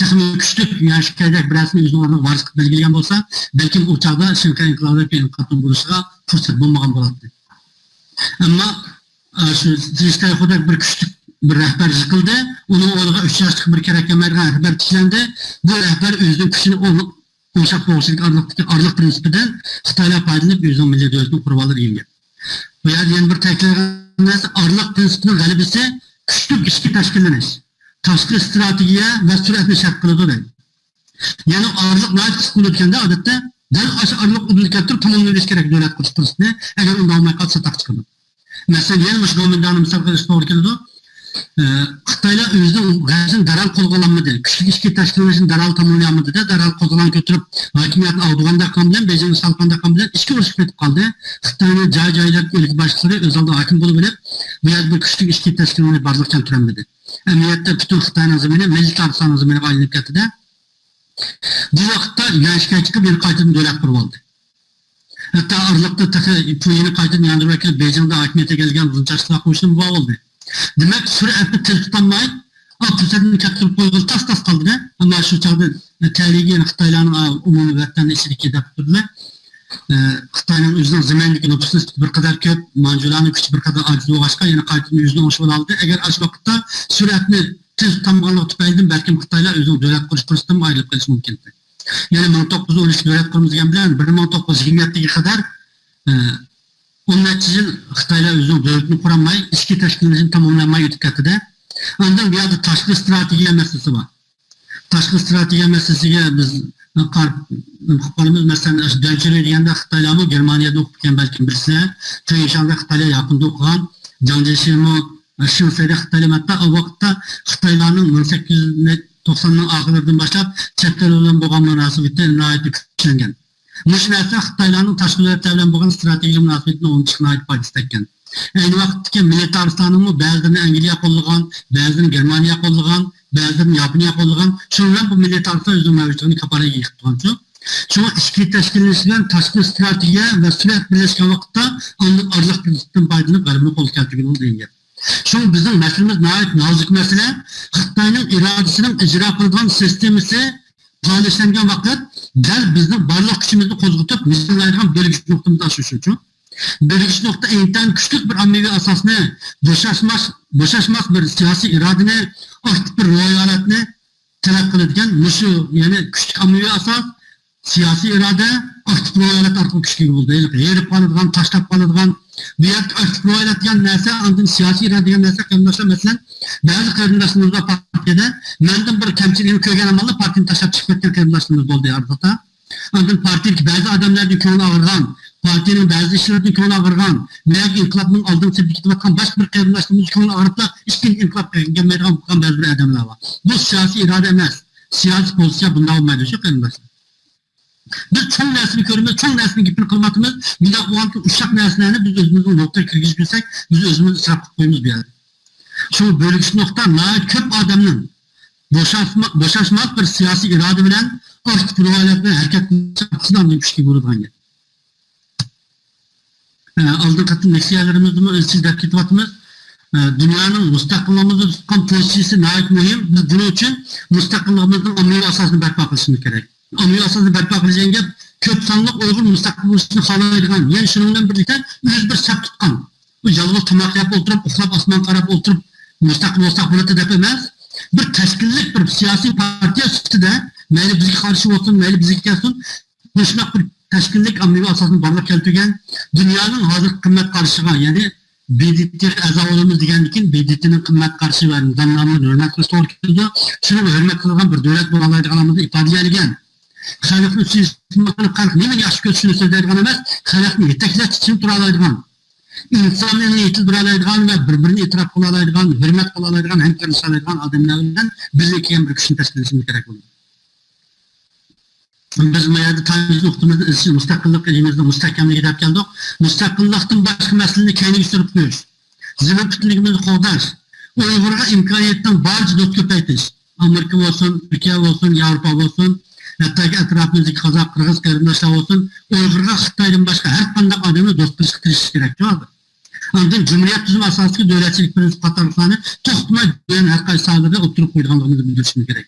تېخىمۇ كۈچلۈك يۈەن شىكەيدەك بىرەرسىنى ئۆزىنىڭ ئورنىغا ۋارىس قىلىپ بەلگىلىگەن بولسا، بەلكىم ئۇ چاغدا شىنخەي ئىنقىلابى دەپ ئىنقىلابنىڭ بولۇشىغا پۇرسەت بولمىغان بولاتتى. ئەمما، ئە، شۇ سى شىتەيخۇدەك بىر كۈچلۈك بىر رەھبەر يىقىلدى. ئۇنىڭ ئورنىغا ئۈچ ياشلىق بىر كېرەك كەلمەيدىغان رەھبەر تىكلەندى. بۇ رەھبەر ئۆزىنىڭ كۈچىنى ئوڭ-، ئوڭشاپ بولۇشىدىكى ئارىلىقتىكى ئارىلىق پىرىنسىپىدىن خىتايلار پايدىلىنىپ ئۆزىنىڭ مىللىي دۆلىتىنى قۇرۇۋالدى دېگەن گەپ. بۇ يەردە يەنە بىر تەكىتلەيدىغان نەرسە، ئارىلىق پىرىنسىپىنىڭ غەلىبىسى كۈچلۈك ئىچكى تەشكىللىنىش، تاشقى ئىستراتېگىيە ۋە سۈرئەتنى شەرت قىلىدۇ دەيدۇ. يەنى ئارىلىق ناھايىتى قىسقا بولىدىكەندە، ئادەتتە دەل ئاشۇ ئارىلىق ئۇدۇلغا كەلتۈرۈپ تاماملىۋېلىش كېرەك دۆلەت قۇرۇش پۇرسىتىنى. ئەگەر ئۇنداق بولماي قالسا، ساتاق چىقىدۇ. مەسىلەن، يەنە مۇشۇ گومىنداڭنى مىسال قىلىشقا توغرا كېلىدۇ. ئە، خىتايلار ئۆزىنىڭ غەزىنى دەرھال قولغا ئالالمىدى. كۈچلۈك ئىچكى تەشكىللىنىشنى دەرھال تاماملىيالمىدى-دە، دەرھال قوزغىلاڭ كۆتۈرۈپ، ھاكىمىيەتنى ئاغدۇرغاندەك قىلغان بىلەن، بېيجىڭنى سالغاندەك قىلغان بىلەن ئىچكى ئۇرۇشقا پېتىپ قالدى. خىتاينىڭ جاي-جايىدىكى ئۆلكە باشلىقلىرى ئۆز ئالدىغا ھاكىم بولۇۋېلىپ، بۇ يەردە بىر كۈچلۈك ئىچكى تەشكىللىنىش بارلىققا كەلتۈرەلمىدى. ئەمەلىيەتتە پۈتۈن خىتاينىڭ زېمىنى مىللىي تارىخچىلارنىڭ زېمىنىغا ئايلىنىپ كەتتى-دە. بۇ ۋاقىتتا يۈەن شىكەي چىقىپ، يەنە قايتىدىن دۆلەت قۇرۇۋالدى. ھەتتا ئارىلىقتا تېخى پۇيىنى قايتىدىن ياندۇرۇپ ئەكېلىپ، بېيجىڭدا ھاكىمىيەتكە كەلگەن ئۇزۇن چاچلىق قوشۇنى بار بولدى. دېمەك، سۈرئەتنى تېز تۇتالماي، ئا، پۇرسەتنى كەتتۈرۈپ قويغىلى تاس-تاس قالدى-دە. ئەمما شۇ چاغدا تەلىيىگە يەنە خىتايلارنىڭ، ئا، ئومۇمىي ۋەتەندىشىدىكى دەپ تۇردى. ئە، خىتاينىڭ ئۆزىنىڭ زېمىنىدىكى نوپۇس نىسبىتى بىر قەدەر كۆپ، مانجۇلارنىڭ كۈچى بىر قەدەر ئاجىز بولغاچقا، يەنە قايتىدىن ئۆزىنى ئوڭشىۋالالىدى. ئەگەر ئاشۇ ۋاقىتتا سۈرئەتنى تېز تۇتالمىغانلىقى تۈپەيلىدىن بەلكىم خىتايلار ئۆزىنىڭ دۆلەت قۇرۇش پۇرسىتىدىن ئايرىلىپ قېلىشى مۇمكىن. يەنى مىڭ توققۇز يۈز ئون ئۈچ دۆلەت قۇرىمىز دېگەن بىلەن بىر مىڭ توققۇز يۈز يىگىرمە يەتتىگە قەدەر، ئە، ئون نەچچە يىل خىتايلار ئۆزىنىڭ دۆلىتىنى قۇرالماي، ئىچكى تەشكىللىنىشىنى تاماملىيالماي ئۆتۈپ كەتتى-دە. ئاندىن بۇ يەردە تاشقى ئىستراتېگىيە مەسىلىسى بار. تاشقى ئىستراتېگىيە مەسىلىسىگە بىز قارىپ، نېمە قىلىپ قالىمىز؟ مەسىلەن، ئاشۇ دەن شىرۇي دېگەندە خىتايلارمۇ گېرمانىيەدىن ئوقۇپ كەلگەن بەلكىم بىرسىلەر. تېڭ شياڭدا خىتايلار ياپوندا ئوقۇغان. جاڭ جيېشىمۇ شىنخەيدە خىتايلار، ھەتتا ئۇ ۋاقىتتا خىتايلارنىڭ مىڭ سەككىز يۈز توقساننىڭ ئاخىرلىرىدىن باشلاپ چەت ئەل بىلەن بولغان مۇناسىۋىتى ناھايىتى كۈچلەنگەن. مۇشۇ نەرسە خىتايلارنىڭ تاشقى دۆلەتلەر بىلەن بولغان ئىستراتېگىيە مۇناسىۋىتىنى ئوڭشىشىغا ناھايىتى پايدىسى تەگكەن. ئەينى ۋاقىتتىكى مىلىتارىستلارنىڭمۇ بەزىلىرىنى ئەنگلىيە قوللىغان، بەزىلىرىنى گېرمانىيە قوللىغان، بەزىدە ياپونىيە قوللىغان، شۇنىڭ بىلەن بۇ مىللىي تارىختا ئۆزىنىڭ مەۋجۇتلۇقىنى كاپالەتكە ئىگە قىلىپ تۇرغان. شۇڭا ئىچكى تەشكىللىنىش بىلەن تاشقى ئىستراتېگىيە ۋە سۈرئەت بىرلەشكەن ۋاقىتتا ئاندىن ئارىلىقتىن پايدىلىنىپ غەلىبىنى قولغا كەلتۈرگىلى بولىدۇ دېگەن گەپ. شۇڭا بىزنىڭ مەسىلىمىز ناھايىتى نازۇك مەسىلە. خىتاينىڭ ئىرادىسىنىڭ ئىجرا قىلىدىغان سىستېمىسى پالەچلەنگەن ۋاقىت دەل بىزنىڭ بارلىق كۈچىمىزنى قوزغىتىپ نىشانلايدىغان بۆلگۈچ نۇقتىمىز ئاشۇ شۇ. بۆلگۈچ نۇقتا ئىنتايىن كۈچلۈك بىر ئاممىۋى ئاساسنى، بوشاشماس، بوشاشماس بىر سىياسىي ئىرادىنى، ئاكتىپ بىر روھىي ھالەتنى تەلەپ قىلىدىكەن. مۇشۇ، يەنى كۈچلۈك ئاممىۋى ئاساس، سىياسىي ئىرادە، ئاكتىپ روھىي ھالەت ئارقىلىق كۈچكە ئىگە بولىدۇ. ھېلىقى ھېرىپ قالىدىغان، تاشلاپ قالىدىغان، بۇ يەردىكى ئاكتىپ روھىي ھالەت دېگەن نەرسە، ئاندىن سىياسىي ئىرادە دېگەن نەرسە، قېرىنداشلار، مەسىلەن، بەزى قېرىنداشلىرىمىز بار پارتىيەدە، مەندىن بىر كەمچىلىكنى كۆرگەن ئامالدا پارتىيەنى تاشلاپ چىقىپ كەتكەن قېرىنداشلىرىمىز بولدى ئارىلىقتا. ئاندىن پارتىيەدىكى بەزى ئادەملەردىن كۆڭلى ئاغرىغان، پارتىيەنىڭ بەزى ئىشلىرىدىن كۆڭلى ئاغرىغان، مەگە ئىنقىلابنىڭ ئالدىنقى سەپتە كېتىۋاتقان باشقا بىر قېرىنداشلىرىمىز كۆڭلى ئاغرىپلا ئىككىنچى ئىنقىلابقا كەلمەيدىغان بولغان بەزى بىر ئادەملەر بار. بۇ سىياسىي ئىرادە ئەمەس، سىياسىي پوزىتسىيە بۇنداق بولمايدۇ شۇ قېرىنداشلار. بىز چوڭ نەرسىنى كۆرىمىز، چوڭ نەرسىنىڭ گېپىنى قىلىۋاتىمىز. بۇنداق بولغاندا ئۇششاق نەرسىلەرنى بىز ئۆزىمىزنىڭ نۇقتىغا كىرگۈزۈپ بىلسەك، بىز ئۆزىمىزنى ئىسراپ قىلىپ قويىمىز بۇ يەردە. شۇ بۆلگۈچ نۇقتا ناھايىتى كۆپ ئادەمنىڭ بوشاشما-، بوشاشماس بىر سىياسىي ئىرادە بىلەن ئاكتىپ روھىيەت بىلەن ھەرىكەت قىلىشى ئاندىن كۈچكە بولىدىغان گەپ. ئە، ئالدىنقى قېتىم لېكسىيەلىرىمىزدىمۇ ئىزچىل دەپ كېتىۋاتىمىز. ئە، دۇنيانىڭ مۇستەقىللىقىمىزدا تۇتقان پوزىتسىيىسى ناھايىتى مۇھىم. بىز بۇنىڭ ئۈچۈن مۇستەقىللىقىمىزنىڭ ئاممىۋى ئاساسىنى بەرپا قىلىشىمىز كېرەك. ئاممىۋى ئاساسنى بەرپا قىلىش دېگەن گەپ كۆپ سانلىق ئۇيغۇر مۇستەقىل بولۇشنى خالايدىغان، يەنە شۇنىڭ بىلەن بىرلىكتە ئۆزى بىر سەپ تۇتقان، بۇ يالغۇز تاماق يەپ ئولتۇرۇپ، ئۇخلاپ، ئاسمانغا قاراپ ئولتۇرۇپ، مۇستەقىل بولساق بولاتتى دەپ ئەمەس، بىر تەشكىللىك بىر سىياسىي پارتىيە سۈپىتىدە، مەيلى بىزگە قارشى بولسۇن، مەيلى بىزگە كەلسۇن، مۇشۇنداق بىر تەشكىللىك ئاممىۋى ئاساسنى بارلىققا كەلتۈرگەن، دۇنيانىڭ ھازىرقى قىممەت قارىشىغا، يەنى ب د ت غا ئەزا بولىمىز دېگەندىن كېيىن، ب د ت نىڭ قىممەت قارىشى ۋە نىزامنامىلىرىنى ھۆرمەت قىلىش توغرا كېلىدۇ. شۇنىڭغا ھۆرمەت قىلىدىغان بىر دۆلەت بولالايدىغانلىقىمىزنى ئىپادىلىيەلىگەن. خەلقنى سۆيسىمۇ، خەلق نېمىنى ياخشى كۆرسە، شۇنى سۆزلەيدىغان ئەمەس، خەلقنى يېتەكلەش ئۈچۈن تۇرالايدىغان، ئىنسانىيەتنى يېتىلدۈرەلەيدىغان ۋە بىر-بىرىنى ئېتىراپ قىلالايدىغان، ھۆرمەت قىلالايدىغان، ھەمكارلىشالايدىغان ئادەملەر بىلەن بىرلىككە كەلگەن بىر كۈچنى تەشكىللىشىمىز كېرەك بولىدۇ. بىز بۇ يەردە تايىنىش نۇقتىمىزنى ئىزچىل مۇستەقىللىق ئىدىيىمىزنىڭ مۇستەھكەملىكى دەپ كەلدۇق. مۇستەقىللىقتىن باشقا مەسىلىنى كەينىگە سۈرۈپ قويۇش، زېمىن پۈتۈنلۈكىمىزنى قوغداش، ئۇيغۇرغا ئىمكانىيەتنىڭ بارىچە دوست كۆپەيتىش، ئامېرىكا بولسۇن، تۈركىيە بولسۇن، ياۋروپا بولسۇن، ھەتتاكى ئەتراپىمىزدىكى قازاق، قىرغىز قېرىنداشلار بولسۇن، ئۇيغۇرغا خىتايدىن باشقا ھەر قانداق ئادەمنى دوست قىلىشقا تىرىشىش كېرەك، جاۋاب. ئاندىن جۇمھۇرىيەت تۈزۈمى ئاساسىدىكى دۆلەتچىلىك پىرىنسىپ قاتارلىقلارنى توختىماي دۇنيانىڭ ھەر قايسى ساھەلىرىدە ئوتتۇرىغا قويىدىغانلىقىمىزنى بىلدۈرۈشىمىز كېرەك.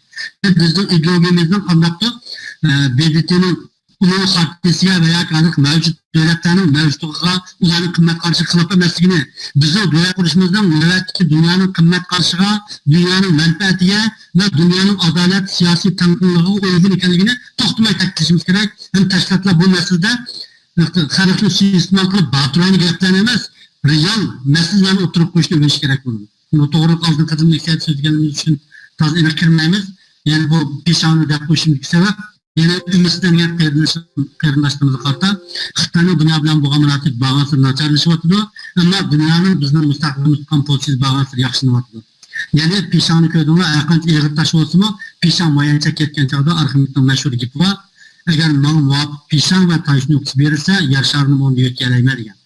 بىزنىڭ ئىدېئولوگىيەمىزنىڭ قانداقتۇر، ئە، ب د ت نىڭ ئۇلۇغ خارتىيىسىگە ۋە ياكى ھازىرقى مەۋجۇت دۆلەتلەرنىڭ مەۋجۇتلۇقىغا، ئۇلارنىڭ قىممەت قارىشىغا خىلاپ ئەمەسلىكىنى، بىزنىڭ دۆلەت قۇرۇشىمىزنىڭ نۆۋەتتىكى دۇنيانىڭ قىممەت قارىشىغا، دۇنيانىڭ مەنپەئەتىگە ۋە دۇنيانىڭ ئادالەت، سىياسىي تەڭپۇڭلۇقىغا ئۇيغۇن ئىكەنلىكىنى توختىماي تەكىتلىشىمىز كېرەك. ھەم تەشكىلاتلار بۇ مەسىلىدە خەلقنى سۇيىئىستېمال قىلىپ، باتۇراينى گەپلەرنى ئەمەس، رېئال مەسىلىلەرنى ئوتتۇرىغا قويۇشنى ئۆگىنىش كېرەك بولىدۇ. بۇ توغرىلىق ئالدىنقى قېتىم لېكسىيەدە سۆزلىگەنلىرىمىز ئۈچۈن تازا ئېنىق كىرمەيمىز. يەنە بۇ پېشاڭنى دەپ قويۇشۇمدىكى سەۋەب، يەنە ئۈمىدسىزلەنگەن قېرىنداش-، قېرىنداشلىرىمىزغا قارىتا خىتاينىڭ دۇنيا بىلەن بولغان مۇناسىۋىتى بارغانسېرى ناچارلىشىۋاتىدۇ، ئەمما دۇنيانىڭ بىزنىڭ مۇستەقىللىقىمىزغا تۇتقان پوزىتسىيىسى بارغانسېرى ياخشىلىنىۋاتىدۇ. يەنى پېشاڭنى كۆردۈڭلار، ھەرقانچە ئېغىر تاش بولسىمۇ، پېشاڭ مايان چەككە يەتكەن چاغدا ئارخىمېدنىڭ مەشھۇر گېپى بار، «ئەگەر ماڭا مۇۋاپىق پېشاڭ ۋە تايىنىش نۇقتىسى بېرىلسە، يەر شارىنىمۇ ئۇندا يۆتكىيەلەيمەن» دېگەن.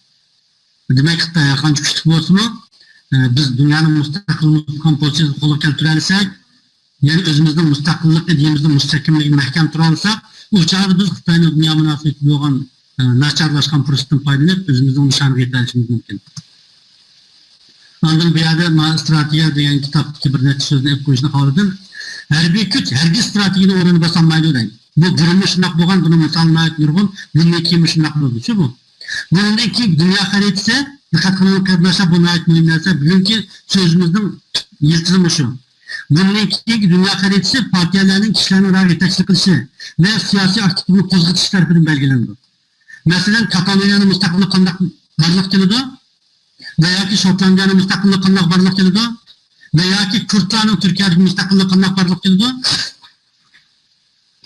دېمەك، خىتاي ھەرقانچە كۈچلۈك بولسىمۇ، ئە، بىز دۇنيانىڭ مۇستەقىللىقىنى تۇتقان پوزىتسىيىسىنى قولغا كەلتۈرەلىسەك، يەنى ئۆزىمىزنىڭ مۇستەقىللىق ئىدىيەمىزنىڭ مۇستەھكەملىكىنى مەھكەم تۇرالىساق، ئۇ چاغدا بىز خىتاينىڭ دۇنيا مۇناسىۋىتىدە بولغان، ئە، ناچارلاشقان پۇرسىتىدىن پايدىلىنىپ، ئۆزىمىزنىڭ نىشانىغا يېتەلىشىمىز مۇمكىن. ئاندىن بۇ يەردە مانا ستراتېگىيە دېگەن كىتابتىكى بىر نەچچە سۆزنى ئېلىپ قويۇشنى خالىدىم. ھەربىي كۈچ ھەرگىز ستراتېگىيەنىڭ ئورنىنى باسالمايدۇ دەيدۇ. بۇ بۇرۇنمۇ شۇنداق بولغان، بۇنىڭ مىسالى ناھايىتى نۇرغۇن، بۇندىن كېيىنمۇ شۇنداق بولىدۇ، شۇ بۇ. بۇنىڭدىن كېيىنكى دۇنيا خەرىتىسى، دىققەت قىلىڭ قېرىنداشلار، بۇ ناھايىتى مۇھىم نەرسە. بۈگۈنكى سۆزىمىزنىڭ يىلتىزى مۇشۇ. بۇنىڭدىن كېيىنكى دۇنيا خەرىتىسى پارتىيەلەرنىڭ كىشىلەرنىڭ رايىغا يېتەكچىلىك قىلىشى ۋە سىياسىي ئاكتىپلىقنى قوزغىتىش تەرىپىدىن بەلگىلىنىدۇ. مەسىلەن، كاتالونىيەنىڭ مۇستەقىللىقى قانداق بارلىققا كېلىدۇ؟ ۋە ياكى شوتلاندىيەنىڭ مۇستەقىللىقى قانداق بارلىققا كېلىدۇ؟ ۋە ياكى كۇردلارنىڭ تۈركىيەدىكى مۇستەقىللىقى قانداق بارلىققا كېلىدۇ؟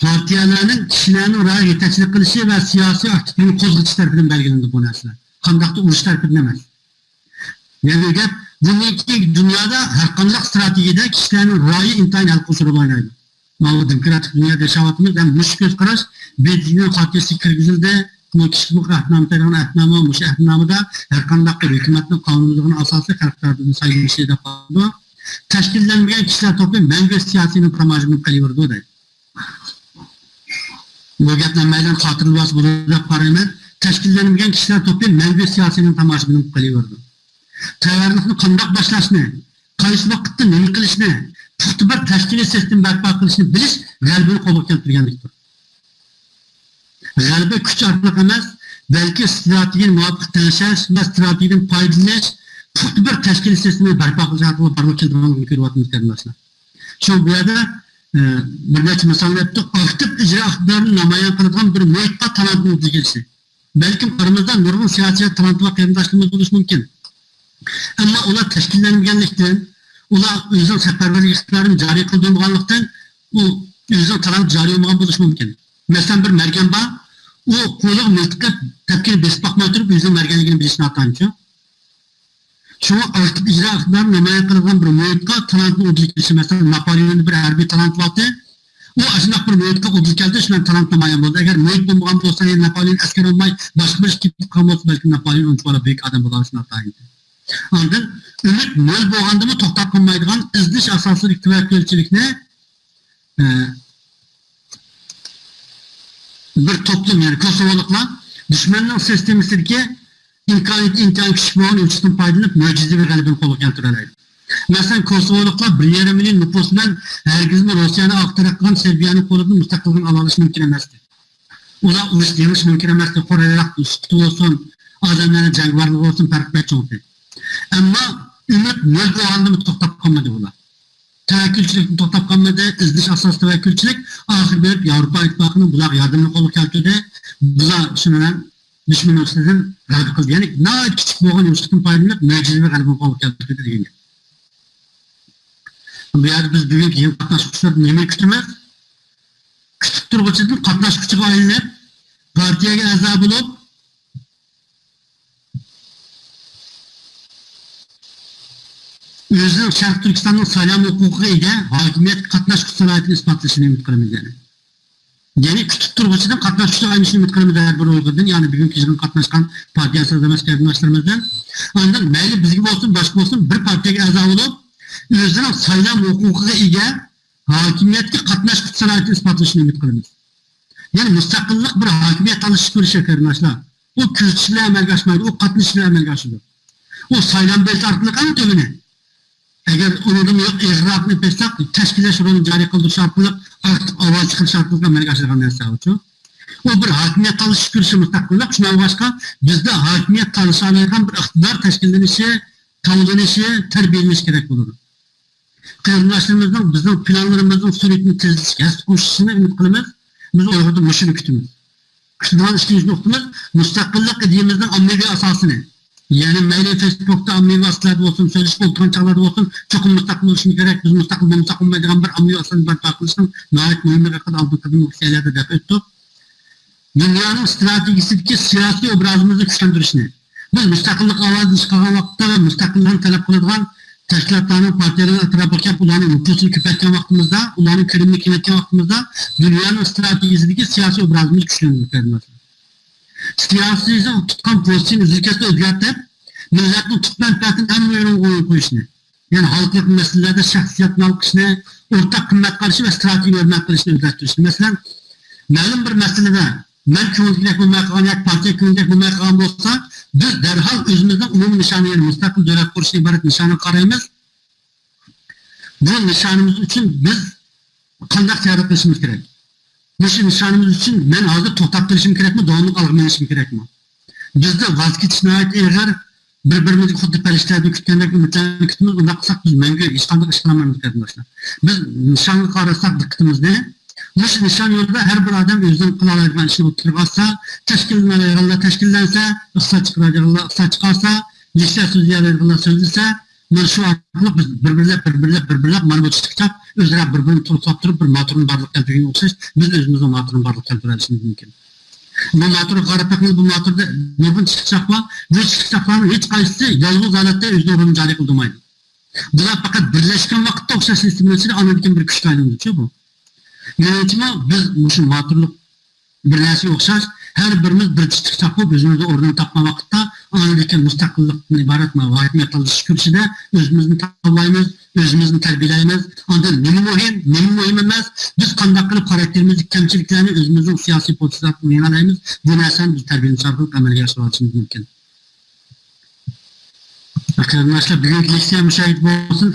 پارتىيەلەرنىڭ كىشىلەرنىڭ رايىغا يېتەكچىلىك قىلىشى ۋە سىياسىي ئاكتىپلىقنى قوزغىتىش تەرىپىدىن بەلگىلىنىدۇ بۇ نەرسىلەر. قانداقتۇر ئۇرۇش تەرىپىدىن ئەمەس. يەنە بىر گەپ، بۇندىن كېيىنكى دۇنيادا ھەرقانداق ستراتېگىيەدە كىشىلەرنىڭ رايى ئىنتايىن ھەل قىلغۇچ رول ئوينايدۇ. ماۋۇ دېموكراتىك دۇنيادا ياشاۋاتىمىز ھەم مۇشۇ كۆز قاراش ب د ت نىڭ خارتىيىسىگە كىرگۈزۈلدى. بۇ كىشىلىك ئەھدىنامە دەيدىغان ئەھدىنامە، مۇشۇ ئەھدىنامىدا ھەرقانداق بىر ھۆكۈمەتنىڭ قانۇنلۇقىنىڭ ئاساسى خەلق تەرىپىدىن سايلىنىشى دەپ قالىدۇ. تەشكىللەنمىگەن كىشىلەر توپى مەڭگۈ سىياسىينىڭ تاماشىبىنى بولۇپ قېلىۋېرىدۇ دەيدۇ. بۇ گەپلەر مەيلىن خاتىرىلىۋالسا بولىدۇ دەپ قارايمەن. تەشكىللەنمىگەن كىشىلەر توپى مەڭگۈ سىياسىينىڭ تاماشىبىنى بولۇپ قېلىۋېرىدۇ. تەييارلىقنى قانداق باشلاشنى، قايسى ۋاقىتتا نېمە قىلىشنى، پۇختا بىر تەشكىلىي سىستېما بەرپا قىلىشنى بىلىش غەلىبىنى قولغا كەلتۈرگەنلىكتۇر. غەلىبە كۈچ ئارقىلىق ئەمەس، بەلكى ئىستراتېگىيەنى مۇۋاپىق تەڭشەش ۋە ئىستراتېگىيەدىن پايدىلىنىش، پۇختا بىر تەشكىلىي سىستېمىنى بەرپا قىلىش ئارقىلىق بارلىققا كېلىدىغانلىقىنى كۆرۈۋاتىمىز، قېرىنداشلار. شۇ بۇ يەردە، ئە، بىر نەچچە مىسالنى ئېيتتۇق. ئاكتىپ ئىجرا ئىقتىدارىنى نامايان قىلىدىغان بىر مۇھىتقا تالانتنىڭ ئۇدۇل كېلىشى. بەلكىم ئارىمىزدا نۇرغۇن سىياسىي تالانتلىق قېرىنداشلىرىمىز بولۇشى مۇمكىن. ئەمما ئۇلار تەشكىللەنمىگەنلىكتىن، ئۇلار ئۆزىنىڭ سەپەرۋەرلىك ئىقتىدارىنى جارى قىلدۇرمىغانلىقتىن، ئۇ ئۆزىنىڭ تالانتى جارى بولمىغان بولۇشى مۇمكىن. مەسىلەن، بىر مەرگەن بار، ئۇ قولىغا مىلتىق قىلىپ، تەپكىنى بېسىپ باقماي تۇرۇپ، ئۆزىنىڭ مەرگەنلىكىنى بىلىشى ناتايىنچۇ. شۇڭا ئاكتىپ ئىجرا ئىقتىدارىنى نامايان قىلىدىغان بىر مۇھىتقا تالانتنىڭ ئۇدۇل كېلىشى، مەسىلەن، ناپولېئوندا بىر ھەربىي تالانت بارتى. ئۇ ئاشۇنداق بىر مۇھىتقا ئۇدۇل كەلدى، شۇنداق تالانت نامايان بولدى. ئەگەر مۇھىت بولمىغان بولسا، يەنە ناپولېئون ئەسكەر بولماي، باشقا بىر ئىش كېتىپ قالغان بولسا، بەلكىم ناپولېئون ئۇنچىۋالا بۈيۈك ئادەم بولالىشى ناتايىن. ئاندىن ئۈمىد نۆل بولغاندىمۇ توختاپ قالمايدىغان ئىزدىنىش ئاساسىدىكى تەۋەككۈلچىلىكنى، ئە، بىر توپلۇم، يەنى كوسوۋولۇقلار دۈشمەننىڭ سىستېمىسىدىكى ئىمكانىيىتى ئىنتايىن كۈچلۈك بولغان يوشۇرۇقتىن پايدىلىنىپ، مۆجىزىۋى غەلىبىنى قولغا كەلتۈرەلەيدۇ. مەسىلەن، كوسوۋولۇقلار بىر يېرىم مىليون نوپۇس بىلەن ھەرگىزمۇ روسىيەنى ئارقا تەرەپ قىلغان سېربىيەنىڭ قولىدىن مۇستەقىللىقىنى ئالالىشى مۇمكىن ئەمەستى. ئۇلار ئۇرۇش يېڭىشى مۇمكىن ئەمەستى. قورال-ياراغ سۈپىتى بولسۇن، ئادەملەرنىڭ جەڭگىۋارلىقى بولسۇن، پەرقى بەك چوڭ ئىدى. ئەمما ئۈمىد نۆل بولغاندىمۇ توختاپ قالمىدى ئۇلار. تەۋەككۈلچىلىكتىن توختاپ قالمىدى، ئىزدىنىش ئاساسىي تەۋەككۈلچىلىك ئاخىرى بېرىپ ياۋروپا ئىتتىپاقىنىڭ بۇلارغا ياردىمىنى قولغا كەلتۈردى. بۇلار شۇنىڭ بىلەن دۈشمەن ئۈستىدىن غەلىبە قىلدى. يەنى ناھايىتى كىچىك بولغان يوشۇرۇقتىن پايدىلىنىپ، مۆجىزىۋى غەلىبىنى قولغا كەلتۈردى دېگەن گەپ. بۇ يەردە بىز بۈگۈنكى يېڭى قاتناشقۇچىلاردىن نېمىنى كۈتىمىز؟ كۈتۈپ تۇرغۇچىدىن قاتناشقۇچىغا ئايلىنىپ، پارتىيەگە ئەزا بولۇپ، ئۆزىنىڭ شەرقىي تۈركىستاننىڭ سايلام ھوقۇقىغا ئىگە، ھاكىمىيەتكە قاتناشقۇچى سالاھىيىتىنى ئىسپاتلىشىنى ئۈمىد قىلىمىز يەنە. يەنى كۈتۈپ تۇرغۇچىدىن قاتناشقۇچىغا ئايلىنىشىنى ئۈمىد قىلىمىز ھەر بىر ئۇيغۇردىن، يەنى بۈگۈنكى يىغىنغا قاتناشقان پارتىيە ئەزا ئەمەس قېرىنداشلىرىمىزدىن. ئاندىن مەيلى بىزگە بولسۇن، باشقا بولسۇن، بىر پارتىيەگە ئەزا بولۇپ، ئۆزىنىڭ سايلام ھوقۇقىغا ئىگە، ھاكىمىيەتكە قاتناشقۇچى سالاھىيىتىنى ئىسپاتلىشىنى ئۈمىد قىلىمىز. يەنى مۇستەقىللىق بىر ھاكىمىيەت تالىشىش كۈرىشى، قېرىنداشلار. ئۇ كۆزىتىش بىلەن ئەمەلگە ئاشمايدۇ، ئۇ قاتنىشىش بىلەن ئەمەلگە ئاشىدۇ. ئۇ سايلام بېرىش ئارقىلىق ئەڭ تۆۋىنى. ئەگەر ئۇنىڭدىن ئېغىرراقنى بېرسەك، تەشكىللەش رولىنى جارى قىلدۇرۇش ئارقىلىق، ئاكتىپ ئاۋاز چىقىرىش ئارقىلىق ئەمەلگە ئاشىدىغان نەرسە ئۇچۇ. ئۇ بىر ھاكىمىيەت تالىشىش كۈرىشى مۇستەقىللىق. شۇنىڭغا باشقا، بىزدە ھاكىمىيەت تالىشالايدىغان بىر ئىقتىدار تەشكىللىنىشى، تاۋلىنىشى، تەربىيەلىنىشى كېرەك بولىدۇ. قېرىنداشلىرىمىزنىڭ بىزنىڭ پىلانلىرىمىزنىڭ سۈرئىتىنى تېزلىتىشكە ھەسسە قوشۇشىنى ئۈمىد قىلىمىز. بىز ئۇيغۇردىن مۇشۇنى كۈتىمىز. كۈتىدىغان ئىككىنچى نۇقتىمىز، مۇستەقىللىق ئىدىيەمىزنىڭ ئاممىۋى ئاساسىنى، يەنى مەيلى فېيسبۇكتا ئاممىۋى ۋاسىتىلەردە بولسۇن، سۆزلىشىپ ئولتۇرغان چاغلاردا بولسۇن، چوقۇم مۇستەقىل بولۇشىمىز كېرەك. بىز مۇستەقىل بولمىساق بولمايدىغان بىر ئاممىۋى ئاساسنى بەرپا قىلىشنىڭ ناھايىتى مۇھىملىقى ھەققىدە ئالدىنقى قېتىملىق سەھىپىلەردە دەپ ئۆتتۇق. دۇنيانىڭ ئىستراتېگىيىسىدىكى سىياسىي ئوبرازىمىزنى كۈچلەندۈرۈشنى، بىز مۇستەقىللىق ئاۋازىنى چىقارغان ۋاقىتتا ۋە مۇستەقىللىقنى تەلەپ قىلىدىغان تەشكىلاتلارنىڭ، پارتىيەلەرنىڭ ئەتراپىغا كېلىپ، ئۇلارنىڭ نوپۇسىنى كۆپەيتكەن ۋاقتىمىزدا، ئۇلارنىڭ كۆلىمىنى كېڭەيتكەن ۋاقتىمىزدا، دۇنيانىڭ ئىستراتېگىيىسىدىكى سىياسىي ئوبرازىمىز كۈچلىنىدۇ، قېرىنداشلار. سىياسىيسى تۇتقان پوزىتسىيىنى ئۈزۈل-كەسسىز ئۆزگەرتىپ، مىللەتنىڭ تۈپ مەنپەئەتىنى ھەممە ئورۇنغا قويۇشنى، يەنى ھالقىلىق مەسىلىلەردە شەخسىيەتنى ھالقىشنى، ئورتاق قىممەت قارىشى ۋە ئىستراتېگىيە ھۆرمەت قىلىشنى ئۆزلەشتۈرۈشنى. مەسىلەن، مەلۇم بىر مەسىلىدە مەن كۆڭۈلدىكىدەك بولماي قالغان ياكى پارتىيە كۆڭلىدەك بولماي قالغان بولسا، بىز دەرھال ئۆزىمىزنىڭ ئومۇمىي نىشانى، يەنى مۇستەقىل دۆلەت قۇرۇشتىن ئىبارەت نىشانىغا قارايمىز. بۇ نىشانىمىز ئۈچۈن بىز قانداق تەييارلىق قىلىشىمىز كېرەك؟ مۇشۇ نىشانىمىز ئۈچۈن مەن ھازىر توختاپ قېلىشىم كېرەكمۇ، داۋاملىق ئالغا مېڭىشىم كېرەكمۇ؟ بىزدە ۋاز كېچىش ناھايىتى ئېغىر، بىر-بىرىمىزگە خۇددى پەرىشتىلەردىن كۈتكەندەك ئۈمىدلەرنى كۈتىمىز، ئۇنداق قىلساق بىز مەڭگۈ ھېچقانداق ئىش قىلالمايمىز، قېرىنداشلار. بىز نىشانغا قارىساق دىققىتىمىزنى، مۇشۇ نىشان يولىدا ھەر بىر ئادەم ئۆزىنىڭ قىلالايدىغان ئىشىنى ئوتتۇرىغا ئاتسا، تەشكىللىنەلەيدىغانلار تەشكىللەنسە، ئىقتىساد چىقىرالايدىغانلار ئىقتىساد چىقارسا، يۈكسەك سۆزلىيەلەيدىغانلار سۆزلىسە، مانا شۇ ئارقىلىق بىز بىر-بىرلەپ، بىر-بىرلەپ، بىر-بىرلەپ مانا بۇ چىقىچاق ئۆزئارا بىر-بىرىنى تولۇقلاپ تۇرۇپ بىر ماتورنى بارلىققا كەلتۈرگەنگە ئوخشاش، بىز ئۆزىمىزنىڭ ماتورىنى بارلىققا كەلتۈرۈۋېلىشىمىز مۇمكىن. بۇ ماتورغا قاراپ بېقىڭ، بۇ ماتوردا نۇرغۇن چىقىچاق بار. بۇ چىقىچاقلارنىڭ ھېچقايسىسى يالغۇز ھالەتتە ئۆزىنىڭ رولىنى جارى قىلدۇرمايدۇ. بۇلار پەقەت بىرلەشكەن ۋاقىتتا ئوخشاش سىستېما ئىچىدە ئاندىن كېيىن بىر كۈچكە ئايلىنىدۇچۇ بۇ. مېنىڭچىمۇ بىز مۇشۇ ماتورلۇق بىر نەرسىگە ئوخشاش، ھەر بىرىمىز بىر چىقىچاق بولۇپ، ئۆزىمىزنىڭ ئورنىنى تاپقان ۋاقىتتا، ئانىدىكى مۇستەقىللىقتىن ئىبارەت مانا ھاكىمىيەت تاللىشىش كۈرىسىدە ئۆزىمىزنى تاللايمىز، ئۆزىمىزنى تەربىيەلەيمىز. ئاندىن نېمە مۇھىم، نېمە مۇھىم ئەمەس، بىز قانداق قىلىپ خاراكتېرىمىزدىكى كەمچىلىكلەرنى ئۆزىمىزنىڭ سىياسىي پوتېنسىيالىدىن يېڭەلەيمىز، بۇ نەرسىنى بىز تەربىيەلىنىش ئارقىلىق ئەمەلگە ئاشۇرۇۋېلىشىمىز مۇمكىن. قېرىنداشلار، بۈگۈنكى لېكسىيە مۇشۇ يەردە بولسۇن.